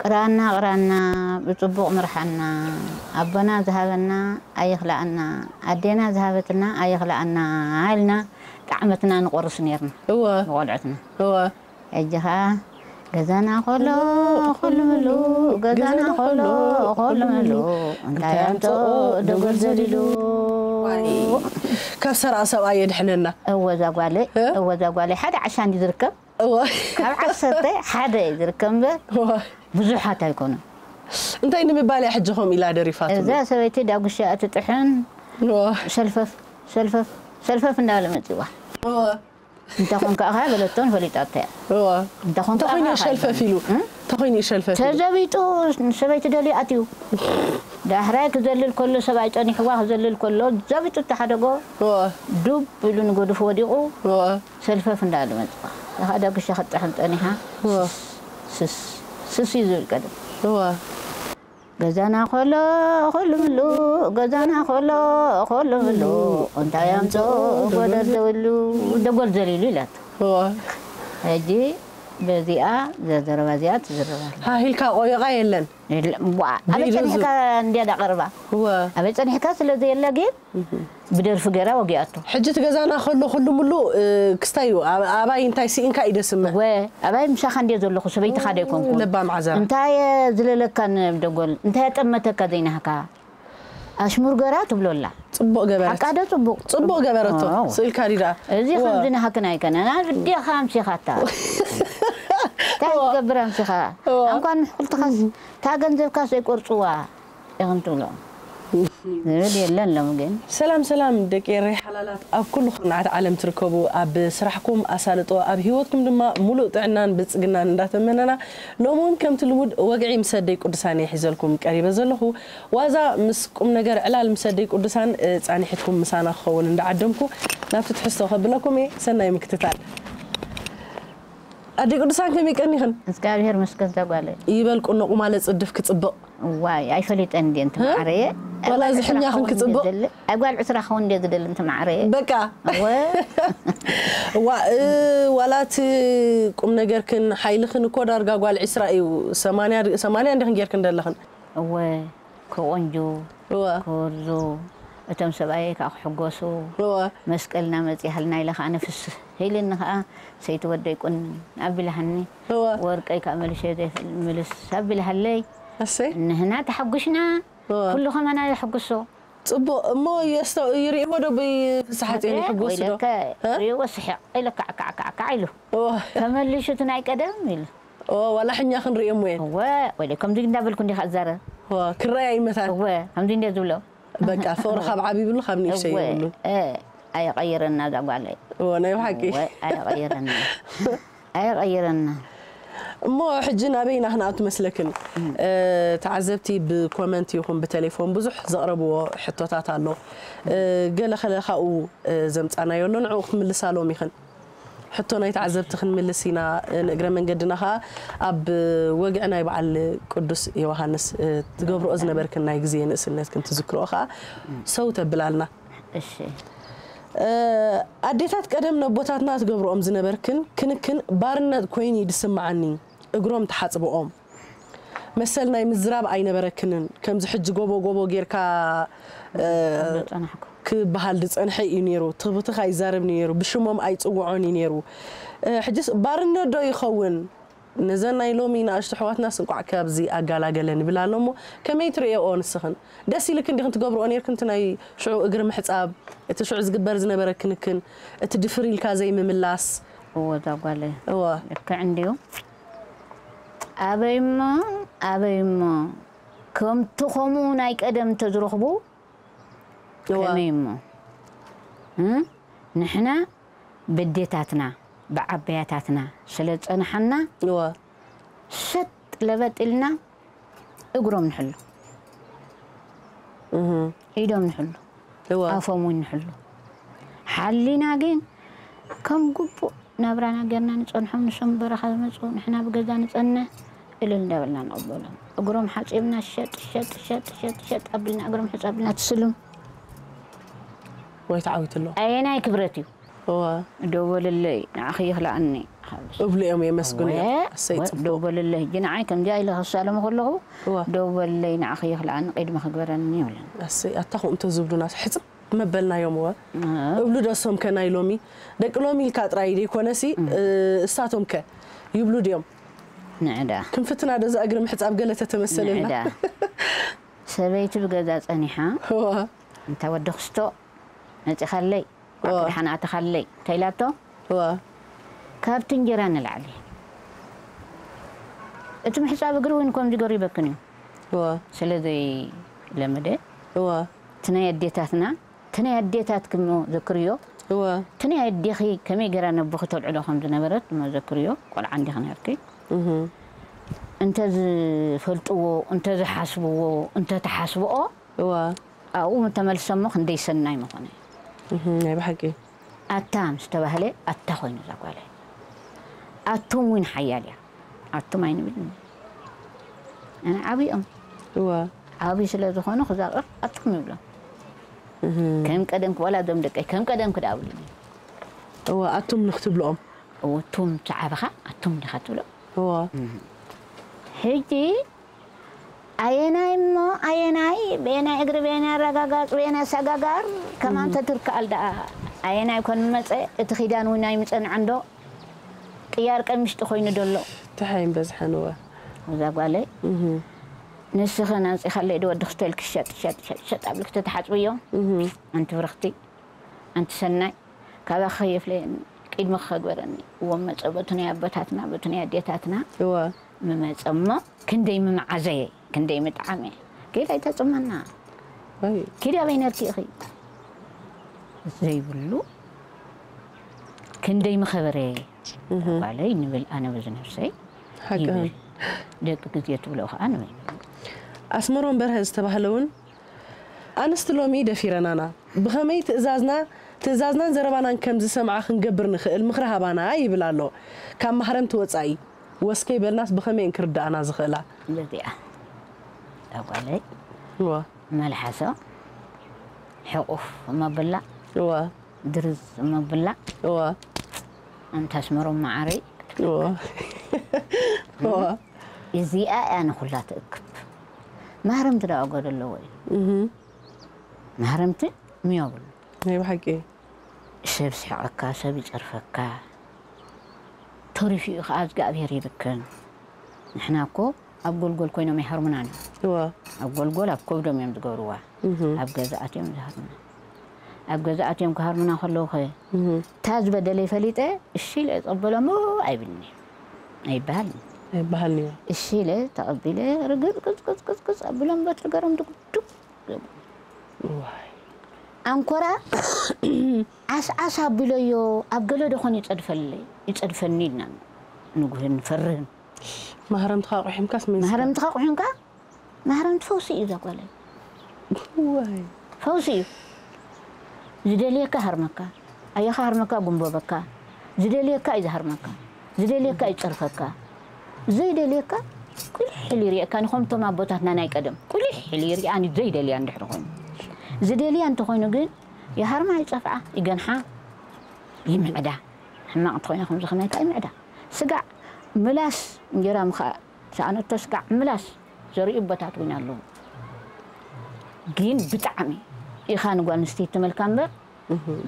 ቅራና ቅራና ብጽቡቕ ምርሓና፣ ኣቦና ዝሃበና ኣይኽልኣና፣ ኣዴና ዝሃበትና ኣይኽልኣና ኢልና ጣዕመትና ንቆርስ ኔርና እወ ንቖልዑትና። እወ። ሕጂ ኸኣ ገዛና ኾሎ ኾሎ ምሉ፣ ገዛና ኾሎ ኾሎ ምሉ፣ እንታይ ኣምጾ ደጎል ዘሊሉ። ዋይ፣ ካብ ሰራቕ ሰብኣይ የድሕነና። እወ እዛ ጓለይ፣ እ? እወ እዛ ጓለይ ሓደ ዓሻ እንዲ ዝርከብ እወ። ካብ ዓሰርተ ሓደ እዩ ዝርከብ እምበር እወ። ብዙሓት ኣይኮኑን። እንታይ ንምባል እያ ሕጂ ከምኡ ኢላ ደሪፋትሉ? እዛ ሰበይቲ ዳጉሻ እትጥሕን እወ። ሸልፈፍ ሸልፈፍ ሸልፈፍ እንዳበለ መጺዋ። እወ። እንተ ኾንካ ኣኻ በለቶን ፈሊጣታ እያ። እወ። እንተ ኾንካ እንተ ኾይኑ ኣኻ ሸልፈፍ ኢሉ። እ? እንተ ኾይኑ ሸልፈፍ ኢሉ። ተዘቢጡ ንሰበይቲ ደልዩ ኣትዩ። ዳሕራይ ክዘልል ከሎ ሰብኣይ ጸኒሕዋ ክዘልል ከሎ ዘቢጡ እተሓደጎ እወ። ዱብ ኢሉ ንገድፉ ወዲቑ። እወ። ሸልፈፍ እንዳበለ መጽዋ። እታ ዳጉሻ ክትጥሕን ጸኒሓ። እወ። ስስ ስስ ስስ እዩ ዝብል ቀደም። እወ። ገዛና ኾሎ ኾሎ ምሉ፣ ገዛና ኾሎ ኾሎ ምሉ፣ እንታይ ኣምጾ ጎደል ዘብሉ፣ ደጎል ዘሊሉ ኢላቶ። እወ። ሕጂ በዚኣ ዘዘረባ እዚኣ ትዝረብ ኣላ። ሃሂልካ ቆዮቓ የለን። የለ-፣ ዋ፣ ኣበይ ብኢዱ ጸኒሕካ ዙ- እንድያ ዳቐርባ? እወ። ኣበይ ጸኒሕካ ስለ ዘየለ ግን እህ። ብደርፊ ገይራ ወጊኣቶ። ሕጂ እቲ ገዛና ከሎ ኩሉ ምሉ፣ እ፣ ክስታይ እዩ። ኣብ-፣ ኣባይ እንታይ ስኢንካ እዩ ደስምዕ። ወ-፣ ኣባይ ምሳኻ እንድየ ዘለኹ፣ ሰበይትኻ ዶ ኣይኮንኩን? ለባም ዓዘራ። እንታይ እየ ዝለለካ ንደጎል? እንታይ እየ ጠመተካ ዘይናህካ? ኣሽሙር ገራ ትብሎ ኣላ። ጽቡቕ ገበረት። ሓቃ ዶ ጽቡቕ? ጽቡቕ ገበረቶ። ዋው። ስእልካ ዲዳ? እዚ እወ። ከምዚ ናህክን ኣይከነን። ኣድኻ ኣምሲኻታ። እንታይ እወ። ትገብር ኣምሲኻ? እወ። ኣንኳን ምሕኩልትኻስ፣ እታ ገንዘብካስ ዘይቆርጽዋ? ኢኹም ትብሎ። ዝብል የለን ሎም ግን። ሰላም ሰላም ደቂ ኤረይ ሓላላት ኣብ ኩሉ ኩርናዓት ዓለም ትርከቡ፣ ኣብ ስራሕኩም ኣሳልጦ፣ ኣብ ህይወትኩም ድማ ሙሉእ ጥዕናን ብልጽግናን እንዳተመነና፣ ሎሚ እውን ከምቲ ልሙድ ወግዒ ምስ ኣደይ ቅዱሳን እየ ሒዘልኩም ቀሪበ ዘለኹ። ዋዛ ምስ ቁም ነገር ዕላል ምስ ኣደይ ቅዱሳን፣ እ፣ ጻኒሒትኩም ምሳና ክኸውን እንዳዓደምኩ ናብቲ ትሕዝቶ ከብለኩም እየ። ሰናይ ምክትታል። ኣደይ ቅዱሳን ከመይ ቀኒኽን? እግዚኣብሔር መስገን እዛ ጓለይ። ይበል ቁኖ ቁማለ ጽድፍ ክጽብቕ። ዋይ፣ ኣይፈሊጠን እንድየ እንተ እ? ማዕረየ። ዋላ እዚ ሕኛኽን ክጽብቕ? ኣይ ጓል ዕስራ ክኸውን እንድየ ዝደሊ እንተ ማዕረየ። በቃ። እወ። ዋ፣ እ፣ ዋላ እቲ ቁም ነገርክን ሓይልኽን እኮ ዳርጋ ጓል ዕስራ እዩ። ሰማንያ ድ-፣ ሰማንያ እንዲኽን ጌርክን ዘለኽን። እወ። ክቆንጁ፣ እወ። ክወርዙ፣ እቶም ሰብኣየይ ከኣ ክሕጎሱ፣ እወ። መስቀልና መጺሃልና ኢለ ከኣ ንፍስህ ኢልኒ ከኣ ሰይቲ ወደይ ቁን ኣቢላሃኒ። እወ። ወርቀይ ከኣ መልሸ ዘይፈልጥ ምልስ ኣቢላሃለይ። እሰይ። ንህና ተሓጉሽና፣ እወ። ኩሉ ከማና የሕጉሶ። ጽቡቕ እሞ የስተ-፣ ይርእይዎ ዶ ብፍስሓ ጽዮን ይሕጎሱ ዶ? ወይለከ፣ እ? ርእይዎ ስሕቕ ኢለ ካዕ፣ ካዕ፣ ካዕ፣ ካዕ ኢሉ። እወ። ተመሊሹ እቲ ናይ ቀደም ኢሉ። እወ፣ ዋላ ሕኛ ክንርእዮም እየን። እወ፣ ወይለ ከምዚ እንዳበልኩ እንዲኻ እዛረብ። እወ፣ ክረኣያ ይመታን። እወ፣ ከምዚ እንደ ዝብሎ። በቃ፣ ፍቕሪ ካብ ዓብይብሉ ካብ ንእሽተይ እወ፣ የብሉን። እ፣ ኣየቐይረና እዛ ጓለይ። እወ፣ ናይ ብሓቂ። እወ፣ ኣየቐይረና። ኣየቐይረና። እሞ ሕጂ ናበይ ኢና ክንኣቱ መስለክን? እም። እ፣ ተዓዘብቲ ብኮመንት ይኹን ብቴሌፎን ብዙሕ ዘቕረብዎ ሕቶታት ኣሎ። እ፣ ገለ ከለ ካብኡ፣ እ፣ ዘምጻናዮ ኣሎ፣ ንዕኡ ክትምልሳሎም ኢኽን። ሕቶ ናይ ተዓዘብቲ ክንምልስ ኢና። ንእግረ መንገድና ኸኣ ኣብ ወግዒ ናይ በዓል ቅዱስ ዮሃንስ ትገብርኦ ዝነበርክን ናይ ግዜ ንእስነትክን ትዝክርኦ ኸኣ ሰው ተብላልና። እሺ። ኣዴታት ቀደም ነቦታትና ትገብርኦም ዝነበርክን ክንክን ባርነት ኮይኑ እዩ ዝስምዓኒ፣ እግሮም ትሓጽብኦም። መሰል ናይ ምዝራብ ኣይነበረክንን። ከምዚ ሕጂ ጎቦ ጎቦ ጌርካ፣ እ፣ ዝጸናሕኩ። ክበሃል ዝጸንሐ እዩ ነይሩ። ትኽብትኽ ኣይዛረብን እዩ ነይሩ። ብሽሞም ኣይጽውዖን እዩ ነይሩ። እ፣ ሕጅስ ባርነት ዶ ይኸውን? ነዘን ናይ ሎሚ ንኣሽቱ ኣሕዋትናስ እንቋዕ ካብዚ ኣጋላገለን ይብል ኣሎ እሞ፣ ከመይ ትርእየኦ ንስኽን? ደስ ኢልክን ዲኽን ትገብርኦ ነይርክን እቲ ናይ ሽዑ እግሪ ምሕጻብ፣ እቲ ሽዑ ዝግበር ዝነበረ ክንክን፣ እቲ ድፍር ኢልካ ዘይምምላስ? እወ፣ እዛ ጓለይ። እወ። ልክዕ እንድዩ። ኣበይ እሞ፣ ኣበይ እሞ፣ ከምቲ ኸምኡ ናይ ቀደም እንተዝረኽቡ፣ እወ። ከመይ እሞ? እ? ንሕና በዴታትና፣ ብዓበያታትና ስለ ዝጸንሓና፣ እወ። ሰጥ ለበጥ ኢልና እግሮም ንሕሉ። እህ። ኢዶም ንሕሉ። እወ። ኣፎም እውን ንሕሉ። ሓሊና ግን ከም ግቡእ ናብራና ጌርና ንጸንሖም፣ ንሶም በረኻ ዝመጹ፣ ንሕና ብገዛ ንጸንሕ፣ እልል እንዳበልና ንቕበሎም። እግሮም ሓጺብና ሸጥ፣ ሸጥ፣ ሸጥ፣ ሸጥ፣ ሸጥ ኣቢልና፣ እግሮም ሕጽ ኣቢልና ትስልም። ወይ ተዓዊቱ ኣሎ። ኣየናይ ክብረት እዩ? እወ። ደወለለይ፣ ንዓኺ ይኽልኣኒ። እብሉ እዮም የመስግኑ እዮም። ወ-፣ እሰይ ወ-፣ ጽቡቅ። ደወለለይ፣ ሕጂ ንዓይ ከምዚ ኢለ ክሳለሞ ከለኹ፣ እወ። ደወለለይ፣ ንዓኺ ይኽልኣኒ፣ ቅድሚ ክግበረኒ ይብለኒ። እሰይ ኣታ ከምኡ እንተዝብሉና ሕጽብ መበልናዮም እወ። እብሉ ዶ እሶም ከ ናይ ሎሚ? ደቂ ሎሚ ኢልካ ጥራይ ዘይኮነሲ፣ እ፣ እሳቶም ከ ይብሉ ድዮም? ንዕዳ። ክንፍትና ዶ እዛ እግሪ ምሕጻብ ገለ ተተመሰለና? ንዕዳ። ሰበይቲ ብገዛ ጸኒሓ፣ እወ። እንታ ወዲ ክስቶ፣ መጺኻለይ፣ እወ። ደሓን ኣተኻለይ፣ እንተ ኢላቶ፣ እወ። ካብቲ እንጀራ ንላዕሊ። እቲ ምሕጻብ እግሪ እውን ከምዚ ገሩ ይበክን እዩ። እወ። ስለ ዘይለመደ፣ እወ። እቲ ናይ ኣዴታትና፣ እቲ ናይ ኣዴታትኪ እሞ ዘክርዮ፣ እወ። እቲ ናይ ኣዴኺ ከመይ ገይራ ነቦኺ ተልዕሎ ከም ዝነበረት እሞ ዘክርዮ፣ ቆልዓ እንዲኺ ነርኪ። እህ። እንተ ዝፈልጥዎ፣ እንተ ዝሓስብዎ፣ እንተ ተሓስብኦ፣ እወ። ኣብኡ ተመልሰ እሞ ክንደይ ሰናይ ምኾነ። እህ፣ ናይ ብሓቂ። ኣታ ምስ ተባህለ፣ ኣታ ኮይኑ እዛ ጓለይ። ኣቱም እውን ሓያል እያ። ኣቱም ኣይንብል። ኣነ ዓብኦም። እወ። ዓብዪ ስለ ዝኾኑ ክዛቕር ኣቱም ይብሎም። እህ። ከም ቀደም ክበላ እዞም ደቀይ፣ ከም ቀደም ክዳብሉኒ። እወ፣ ኣቱም ንክትብልኦም። እወ፣ ቱም ትዓበኻ፣ ኣቱም ዲኻ ትብሎ። እወ። ሕጂ ኣየናይ እሞ ኣየናይ፣ በየናይ እግሪ፣ በየናይ ኣረጋጋጽ፣ በየናይ ኣሰጋጋር፣ ከማን ተትርከኣል ደኣ ኣየናይ ኮን መጸ፣ እቲ ኺዳን እውን ኣይምጸንዐን ዶ፣ ቅያር ቀሚሽ ዶ ኮይኑ ደሎ። ተሓይም በዝሐን እወ። እዛ ጓለይ፣ እህ። ንስኽን ኣምጺኻለይ ዶ ወዲ ክስቶ ኢልኪ ሸጥ፣ ሸጥ፣ ሸጥ፣ ሸጥ ኣብልኪ ተተሓጽብዮ፣ እህ። ኣንቲ ብርኽቲ፣ ኣንቲ ሰናይ፣ ካባኺ ከየፍለየኒ፣ ቅድሚ ከግበረኒ፣ እዎም መጸ በቲ ናይ ኣቦታትና፣ በቲ ናይ ኣዴታትና፣ እወ። ምመጸ እሞ፣ ክንደይ ምመዓዘየ፣ ክንደይ ምጠዓመ። ከይዳ ኣይተጽመና። ኣይ። ኪዲ ኣበይ ነርኪ ኢኺ? ዘይብሉ፣ ክንደይ ምኸበረ። እህ። ጓለይ ንብል ኣነ በዚ ነብሰይ ሓቂ። ይብል። ደቂ ግዜ ትብሎ ኸዓ ንበይ። ኣስመሮም በርሀ ዝተባህለ እውን ኣንስቲ ሎሚ ደፊረናና። ብኸመይ ትእዛዝና፣ ትእዛዝናን ዘረባናን ከም ዝሰምዓ ክንገብር ንኽእል ምኽሪ ሃባና ይብል ኣሎ። ካብ ማህረምቲ ወጻኢ ወስከይ በልናስ ብኸመይ እን ክርድኣና ዝኽእላ? በዚኣ እዛ ጓለይ እወ። መልሓሶ ሕቑፍ እሞ ብላ እወ። ድርዝ እሞ ብላ እወ። ኣንታ ኣስመሮም መዓረይ እወ። እወ። እዚኣ እያ ንኹላ ትእክብ። ማህረምቲ ደኣ ጎደሎ ወይ እህ። ማህረምቲ ምዮብሉ ናይ ብሓቂ። ሰብ ስሕቐካ፣ ሰብ ይጸርፈካ። ተሪፉ እዩ ኸዓ እግዚኣብሔር ይብክን። ንሕና እኮ ኣብ ጎልጎል ኮይኖም ይሃርሙና እዮም። እወ። ኣብ ጎልጎል ኣብ ከብዶም እዮም ዝገብርዋ። እህ። ኣብ ገዛኣት እዮም ዝሃርሙና። ኣብ ገዛኣት እዮም ክሃርሙና ከለዉ ኸ እህ። እታ ዝበደለይ ፈሊጠ እሺ ኢለ እጸበሎም ኣይብልኒ። ኣይበሃልን። ኣይበሃልን እዩ። እሺ ኢለ ተቐቢለ ርግጽ ቅጽ ቅጽ ቅጽ ቅጽ ኣቢሎም በትሪ ገሮም ድጉ ዱብ። ዋይ። ኣንኮራ ዓስዓስ ኣቢለዮ ኣብ ገለ ደኾን ይጸድፈለይ፣ ይጸድፈኒ ኢልና ንጉህን ንፈርህን። ማህረምትኻ ኣቑሒምካስ መን ማህረምትኻ ኣቑሒምካ? ማህረምቲ ፈውሲ እዩ እዛ ጓለይ። ዋይ። ፈውሲ እዩ። ዝደልየካ ሃርመካ፣ ኣየኻ ሃርመካ ጉንበበካ፣ ዝደልየካ እዩ ዝሃርመካ፣ ዝደልየካ እዩ ዝጸርፈካ፣ ዘይደልየካ ቁልሕ ኢሉ ይርእየካ። ንኸምቶም ኣቦታትና ናይ ቀደም ቁልሕ ኢሉ ይርእያ፣ ዘይደልያ እንድሕር ኮይኑ። ዝደልያ እንተኾይኑ ግን ይሃርማ፣ ይጸፍዓ፣ ይገንሓ፣ ይምዕዳ። ሕማቕ እንተኾይኑ ከምዚ ከማይ ከኣ ይምዕዳ። ስጋዕ ምላስ እንጀራ ምኸኣ ሰኣነቶ ስጋዕ ምላስ ዘርእዩ ኣቦታት እውን ኣለዉ። ግን ብጣዕሚ ኢኻ ንጓል ኣንስተይቲ ትመልካ እምበር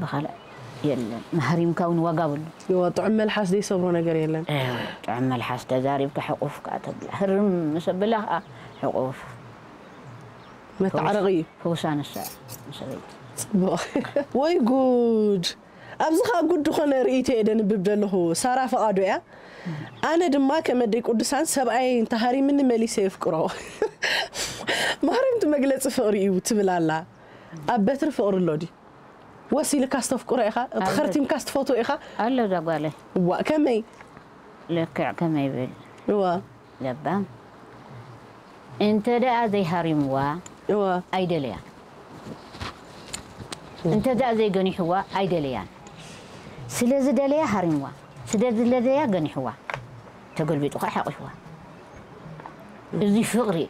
ብኻልእ የለን። ማህሪምካ እውን ዋጋ ብሉ። እወ፣ ጥዑም መልሓስ ዘይሰብሮ ነገር የለን። እወ፣ ጥዑም መልሓስ ተዛሪብካ ሕቑፍ ከኣ ተብላ። ህርም ምስ ኣበላ ከኣ ሕቑፍ። መተዓረቒ እዩ። ፈውሳ ንሳ ሰበይቲ። ጽቡቕ። ወይ ጉድ! ኣብዚ ኸኣ ጉድ ዝኾነ ርእይቶ እየ ደንብብ ዘለኹ። ሳራ ፍቓዱ እያ። ኣነ ድማ ከም ኣደይ ቅዱሳን ሰብኣየይ እንተሃሪምኒ መሊሰ የፍቅሮ። ማህረምቲ መግለጺ ፍቕሪ እዩ ትብል ኣላ። ኣብ በትሪ ፍቕሪ ኣሎ ድዩ? ወሲልካስ ተፍቅሮ ኢኻ? እቲ ኣሎ። ኸርቲምካስ ትፈትዎ ኢኻ? ኣሎ እዛ ጓለይ። እዋእ፣ ከመይ? ልክዕ ከመይ ብል? እዋ። ለባም። እንተ ደኣ ዘይሃሪምዋ እዋ። ኣይደለያ። እንተ ደኣ ዘይገኒሕዋ ኣይደለያን። ስለ ዝደለያ ሃሪምዋ፣ ስለ ዝደለያ ገኒሕዋ። ተገልቢጡ ኸዓ ሓቒፍዋ። እዚ ፍቕሪ እዩ።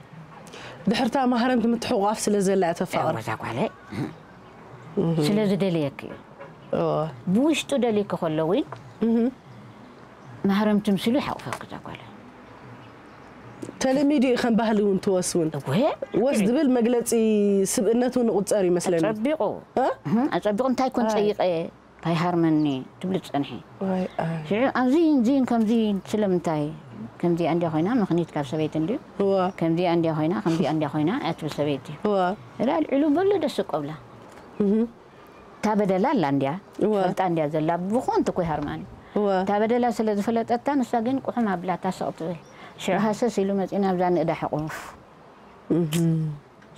ድሕርታ ማህረምቲ ምትሕቑቓፍ ስለ ዘላ እያ ተፋቕር። እዛ ጓለይ ስለ ዝደለየኪ እዩ። እወ። ብውሽጡ ደልዩኪ ከሎ እውን ማህረምቲ ምሲሉ ይሓቑፈኪ እዛ ጓለይ። ተለሚዱ እዩ ከም ባህሊ እውን ትወስ እውን። እወ። ወስ ዝብል መግለፂ ስብእነት እውን ንቑፀር ይመስለኒ። ጸቢቑ እ? እህ፣ ኣጸቢቑ እንታይ ኮን ኣይ። ጸይቐ እንታይ ሃርመኒ ትብሊ ትጸንሒ። ዋይ፣ ኣይ። ሽዑ ኣብዚ እንዚን ከምዚ ስለምንታይ ከምዚኣ እንዲያ ኮይና ምኽኒት ካብ ሰበይቲ እንድዩ እዋ። ከምዚኣ እንዲያ ኮይና ከምዚኣ እንዲያ ኮይና እያ ትብል ሰበይቲ። እዋ። እላ ልዕሉ በሉ ደስ ቆብላ እህ። እታ በደላ ኣላ እንድያ እዋ። ፈልጣ እንድያ ዘላ ብኾንት ኮይ ሃርማኒ እዋ። እታ በደላ ስለ ዝፈለጠታ ንሳ ግን ቁሑም ኣብላታ ስቕ ትብል። ሽዑ ሃሰስ ኢሉ መጺና ኣብዛ ንእዳ ሕቑፍ እህ።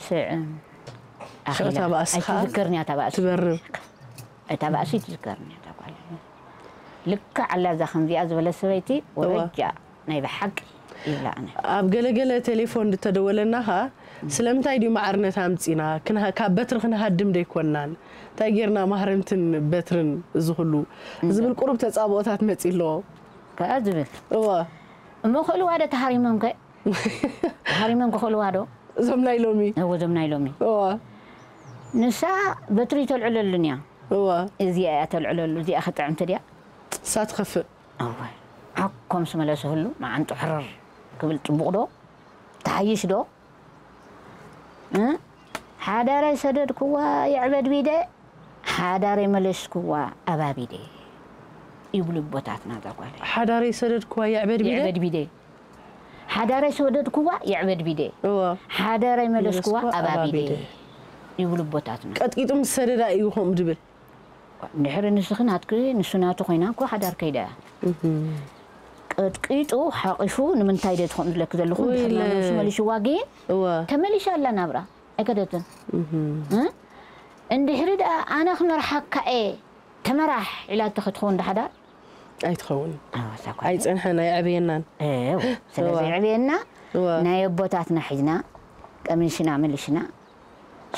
ስዕም ሽዑ እታ ባእሲ ኸዓ ኣይትዝከርንያ እታ ባእሲ ትበርር። እታ ባእሲ ትዝከርንያ እታ ጓል ልክዕ ኣላ እዛ ከምዚኣ ዝበለ ሰበይቲ እዋ። ወረጃ ናይ ብሓቂ ይብላ ኣነ ኣብ ገለገለ ቴሌፎን እንተደወለና ኸዓ ስለምንታይ ድዩ ማዕርነት ኣምፂና? ክንሃ- ካብ በትሪ ክንሃድም ደይኮናን? እንታይ ጌርና ማህረምትን በትርን እዚ ኩሉ ዝብል ቁሩብ ተፃብኦታት መፂ ኣለዎ። ከኣ ዝብል እዋ። እሞ ክእልዋ ዶ ተሃሪሞም ከ ተሃሪሞም ክኽእልዋ ዶ እዞም ናይ ሎሚ እዎ እዞም ናይ ሎሚ እዋ። ንሳ በትሪ ተልዕለሉን እያ እዋ። እዚኣ እያ ተልዕለሉ እዚኣ ክጥዕምቲ ድያ እሳ ትኸፍእ እወ ዓኮም ስመለሰ ህሉ መዓንጡ ሕርር ክብል ጽቡቕ ዶ ተሓይሽ ዶ እ? ሓዳረይ ሰደድክዋ የዕበድቢደ ሓዳረይ መለስክዋ ኣባቢደ ይብሉ ኣቦታትና እዛ ጓለይ ሓዳረይ ሰደድክዋ የዕበድቢደ የዕበድቢደ ሓዳረይ ሰደድክዋ የዕበድቢደ እዋ። ሓዳረይ መለስክዋ መለስክዋ ኣባቢደ ኣባቢደ። ይብሉ ኣቦታትና ቀጥቂጡ ምስ ሰደዳ እዩ ከምኡ ድብል እንድሕሪ ንስኺ ናትኪ ንሱ ናቱ ኮይና እኮ ሓዳር ከይዳ እያ ቀጥቂጡ ሓቂፉ ንምንታይ ደ ትኾን ዝለክ ዘለኹ ወይ እንድሕር ናብ ለ- ነብሱ መሊሽዋ ግን እዋ ተመሊሻ ኣላ ናብራ ኣይከደትን እ? እንድሕሪ ደኣ ኣነ ክመርሓካ እየ ተመራሕ ኢላቶ ክትኸውን ዶ ሓዳር ኣይትኸውን ኣዎ፣ እዛ እኮ ኣይፀንሐን ኣይዕብየናን እው፣ ስለዚ እዋ። ዕብየና እዋ ናይ ኣቦታትና ሒዝና ቀሚሽና መሊሽና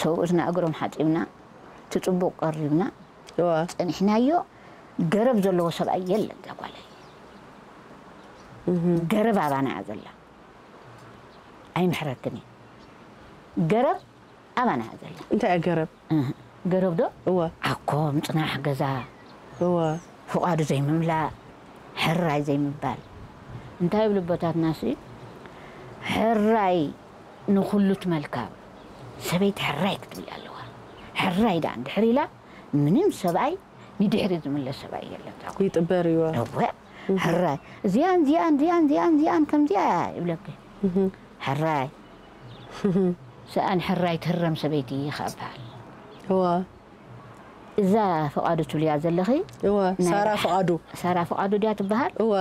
ሰብኡትና እግሮም ሓፂብና እቲ ፅቡቅ ቀሪብና እዋ ፀኒሕናዮ ገረብ ዘለዎ ሰብኣይ የለን እዛ ጓለይ ገረብ ኣባና እያ ዘላ ኣይምሕረክን እዩ ገረብ ኣባና እያ ዘላ እንታይ እያ ገረብ እህ፣ ገረብ ዶ እዋ ዓኮ ምፅናሕ ገዛ እዋ ፍቓዱ ዘይምምላእ ሕራይ ዘይምባል እንታይ ይብሉ ኣቦታትና ሲ ሕራይ ንኹሉ ትመልካ ሰበይቲ ሕራይ ክትብል ኣለዋ ሕራይ ደኣ እንድሕር ኢላ ምንም ሰብኣይ ንድሕሪ ዝምለስ ሰብኣይ የለን እዛ ጓል። ይጥበር እዋ እወ ሕራይ እዚኣን እዚኣን እዚኣን እዚኣን እዚኣን ከምዚኣ እያ ይብለኪ ሕራይ ሰኣን ሕራይ ትህረም ሰበይቲ ይኸብሃል እዋ እዛ ፍቓዱ ትብልያ ዘለኺ እዋ ናይ ሳራ ደሓ- ፍቓዱ ሳራ ፍቓዱ ድያ ትበሃል እዋ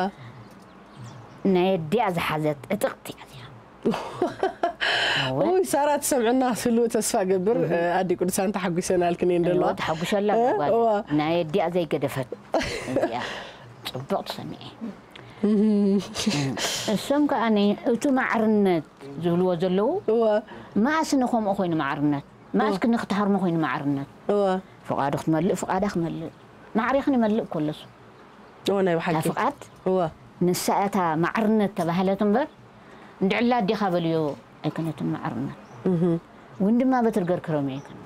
ናይ ኣዲኣ ዝሓዘት ዕጥቕቲ እያ እዚኣ ውይ ሳራ ትሰምዕና ክትህልው ተስፋ ገብር ኣዲ ቅዱሳን ተሓጒሰናልክን እየን ዘለዋ እዋ ተሓጉሸላ እዛ ጓል እዋ ናይ ኣዲኣ ዘይገደፈት እዚኣ ጽቡቕ ትሰምዒ እሶም ከዓ እቲ ማዕርነት ዝብልዎ ዘለዉ እዋ መኣስ ንኸምኡ ኮይኑ ማዕርነት መኣስ ክንክትሃርሞ ኮይኑ ማዕርነት እዋ ፍቓዱ ክትመልእ ፍቓዳ ክመልእ ማዕሪኽን ይመልእ ኮለሱ እዋ ናይ ብሓቂ ፍቓድ እዋ ንሳ እታ ማዕርነት ተባህለት እምበር እንድዕላ ኣዴኻ በልዮ ኣይኮነትን ማዕርነት እውን ድማ በትርገር ክረምዮ ኣይኮነን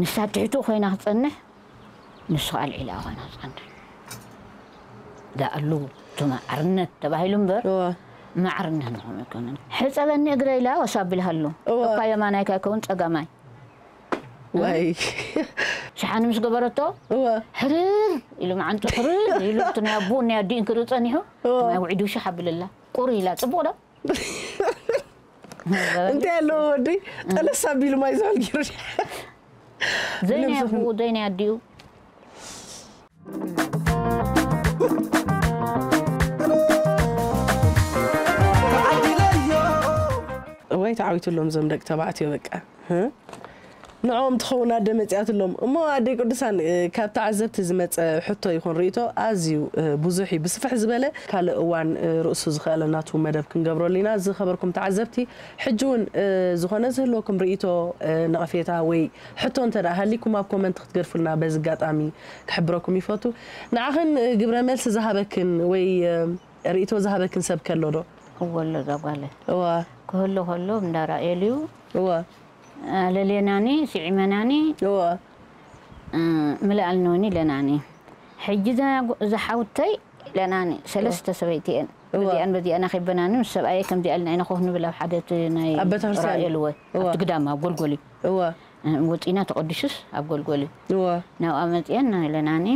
ንሳ ትሕትኡ ኮይና ክትፀንሕ ንሱ ኣልዒላ ኮይና ክትፀንሕ ዳኣሉ እቲ ማዕርነት ተባሂሉ እምበር እዋ ማዕርነት ንኾም ኣይኮነን ሕፀበኒ እግረ ኢላ ወሳቢልሃሉ እዋ። እኳ የማናይ ካይከውን ፀጋማይ ዋይ ሸሓኒ ምስ ገበረቶ እዋ ሕርር ኢሉ መዓንጡ ሕርር ኢሉ እቲ ናይ ኣቦኡ ናይ ኣዲኡን ክርኢ ፀኒሑ እዋ ማይ ውዒዱ ሽሕ ኣብልላ ቁር ኢላ ፅቡቕ ዶ እንታይ ኣለዎ ወዲ ጠለስ ኣቢሉ ማይ ዝብል ገይሩ ዘይናይ ኣቦኡ ዘይናይ ኣዲኡ እዋይ ተዓዊትሎም ዞም ደቂ ተባዕትዮ በቃ እ? ንዕኦም ትኸውን ኣደ መጺኣትሎም። እሞ ኣደይ ቅዱሳን፣ እ፣ ካብ ተዓዘብቲ ዝመጸ ሕቶ ይኹን ርእይቶ ኣዝዩ፣ እ፣ ብዙሕ እዩ። ብስፍሕ ዝበለ ካልእ እዋን፣ እ፣ ርእሱ ዝኸኣለ ናቱ መደብ ክንገብረሉ ኢና። ዝኸበርኩም ተዓዘብቲ፣ ሕጂ እውን፣ እ፣ ዝኾነ ዝህልወኩም ርእይቶ፣ እ፣ ነቐፌታ ወይ ሕቶ እንተ ደኣ ሃሊኩም ኣብ ኮመንት ክትገድፉልና በዚ ኣጋጣሚ ክሕብረኩም ይፈቱ። ንዓኽን፣ እ፣ ግብረ መልሲ ዝሃበክን ወይ፣ እ፣ ርእይቶ ዝሃበክን ሰብ ከሎ ዶ? እወ ኣሎ እዛ ጓለይ። እዋ። ክህሉ ከሎ እንዳ ራእየልዩ። እዋ። ኣለልየናኒ፣ ስዒመናኒ፣ እዋ። እ፣ ምልኣል ነውኒ ኢለናኒ። ሕጂ እዛ ጎ-፣ እዛ ሓውተይ ኢለናኒ፣ ሰለስተ ሰበይቲ እየን። እዋ። በዚኣን በዚኣን ኣኺበናኒ፣ ምስ ሰብኣየ ከምዚኣ ኢልና ኢና ኮፍ ንብል ኣብ ሓደ እቲ ናይ ኣብ ቤተክርስትያን። ራእየልወ፣ እዋ። ኣብቲ ግዳም፣ ኣብ ጎልጎል እዩ። እዋ። እ፣ ወፂና ተቐዲሱስ ኣብ ጎልጎል እዩ። እዋ። ናብኣ መፂአን ኢለናኒ፣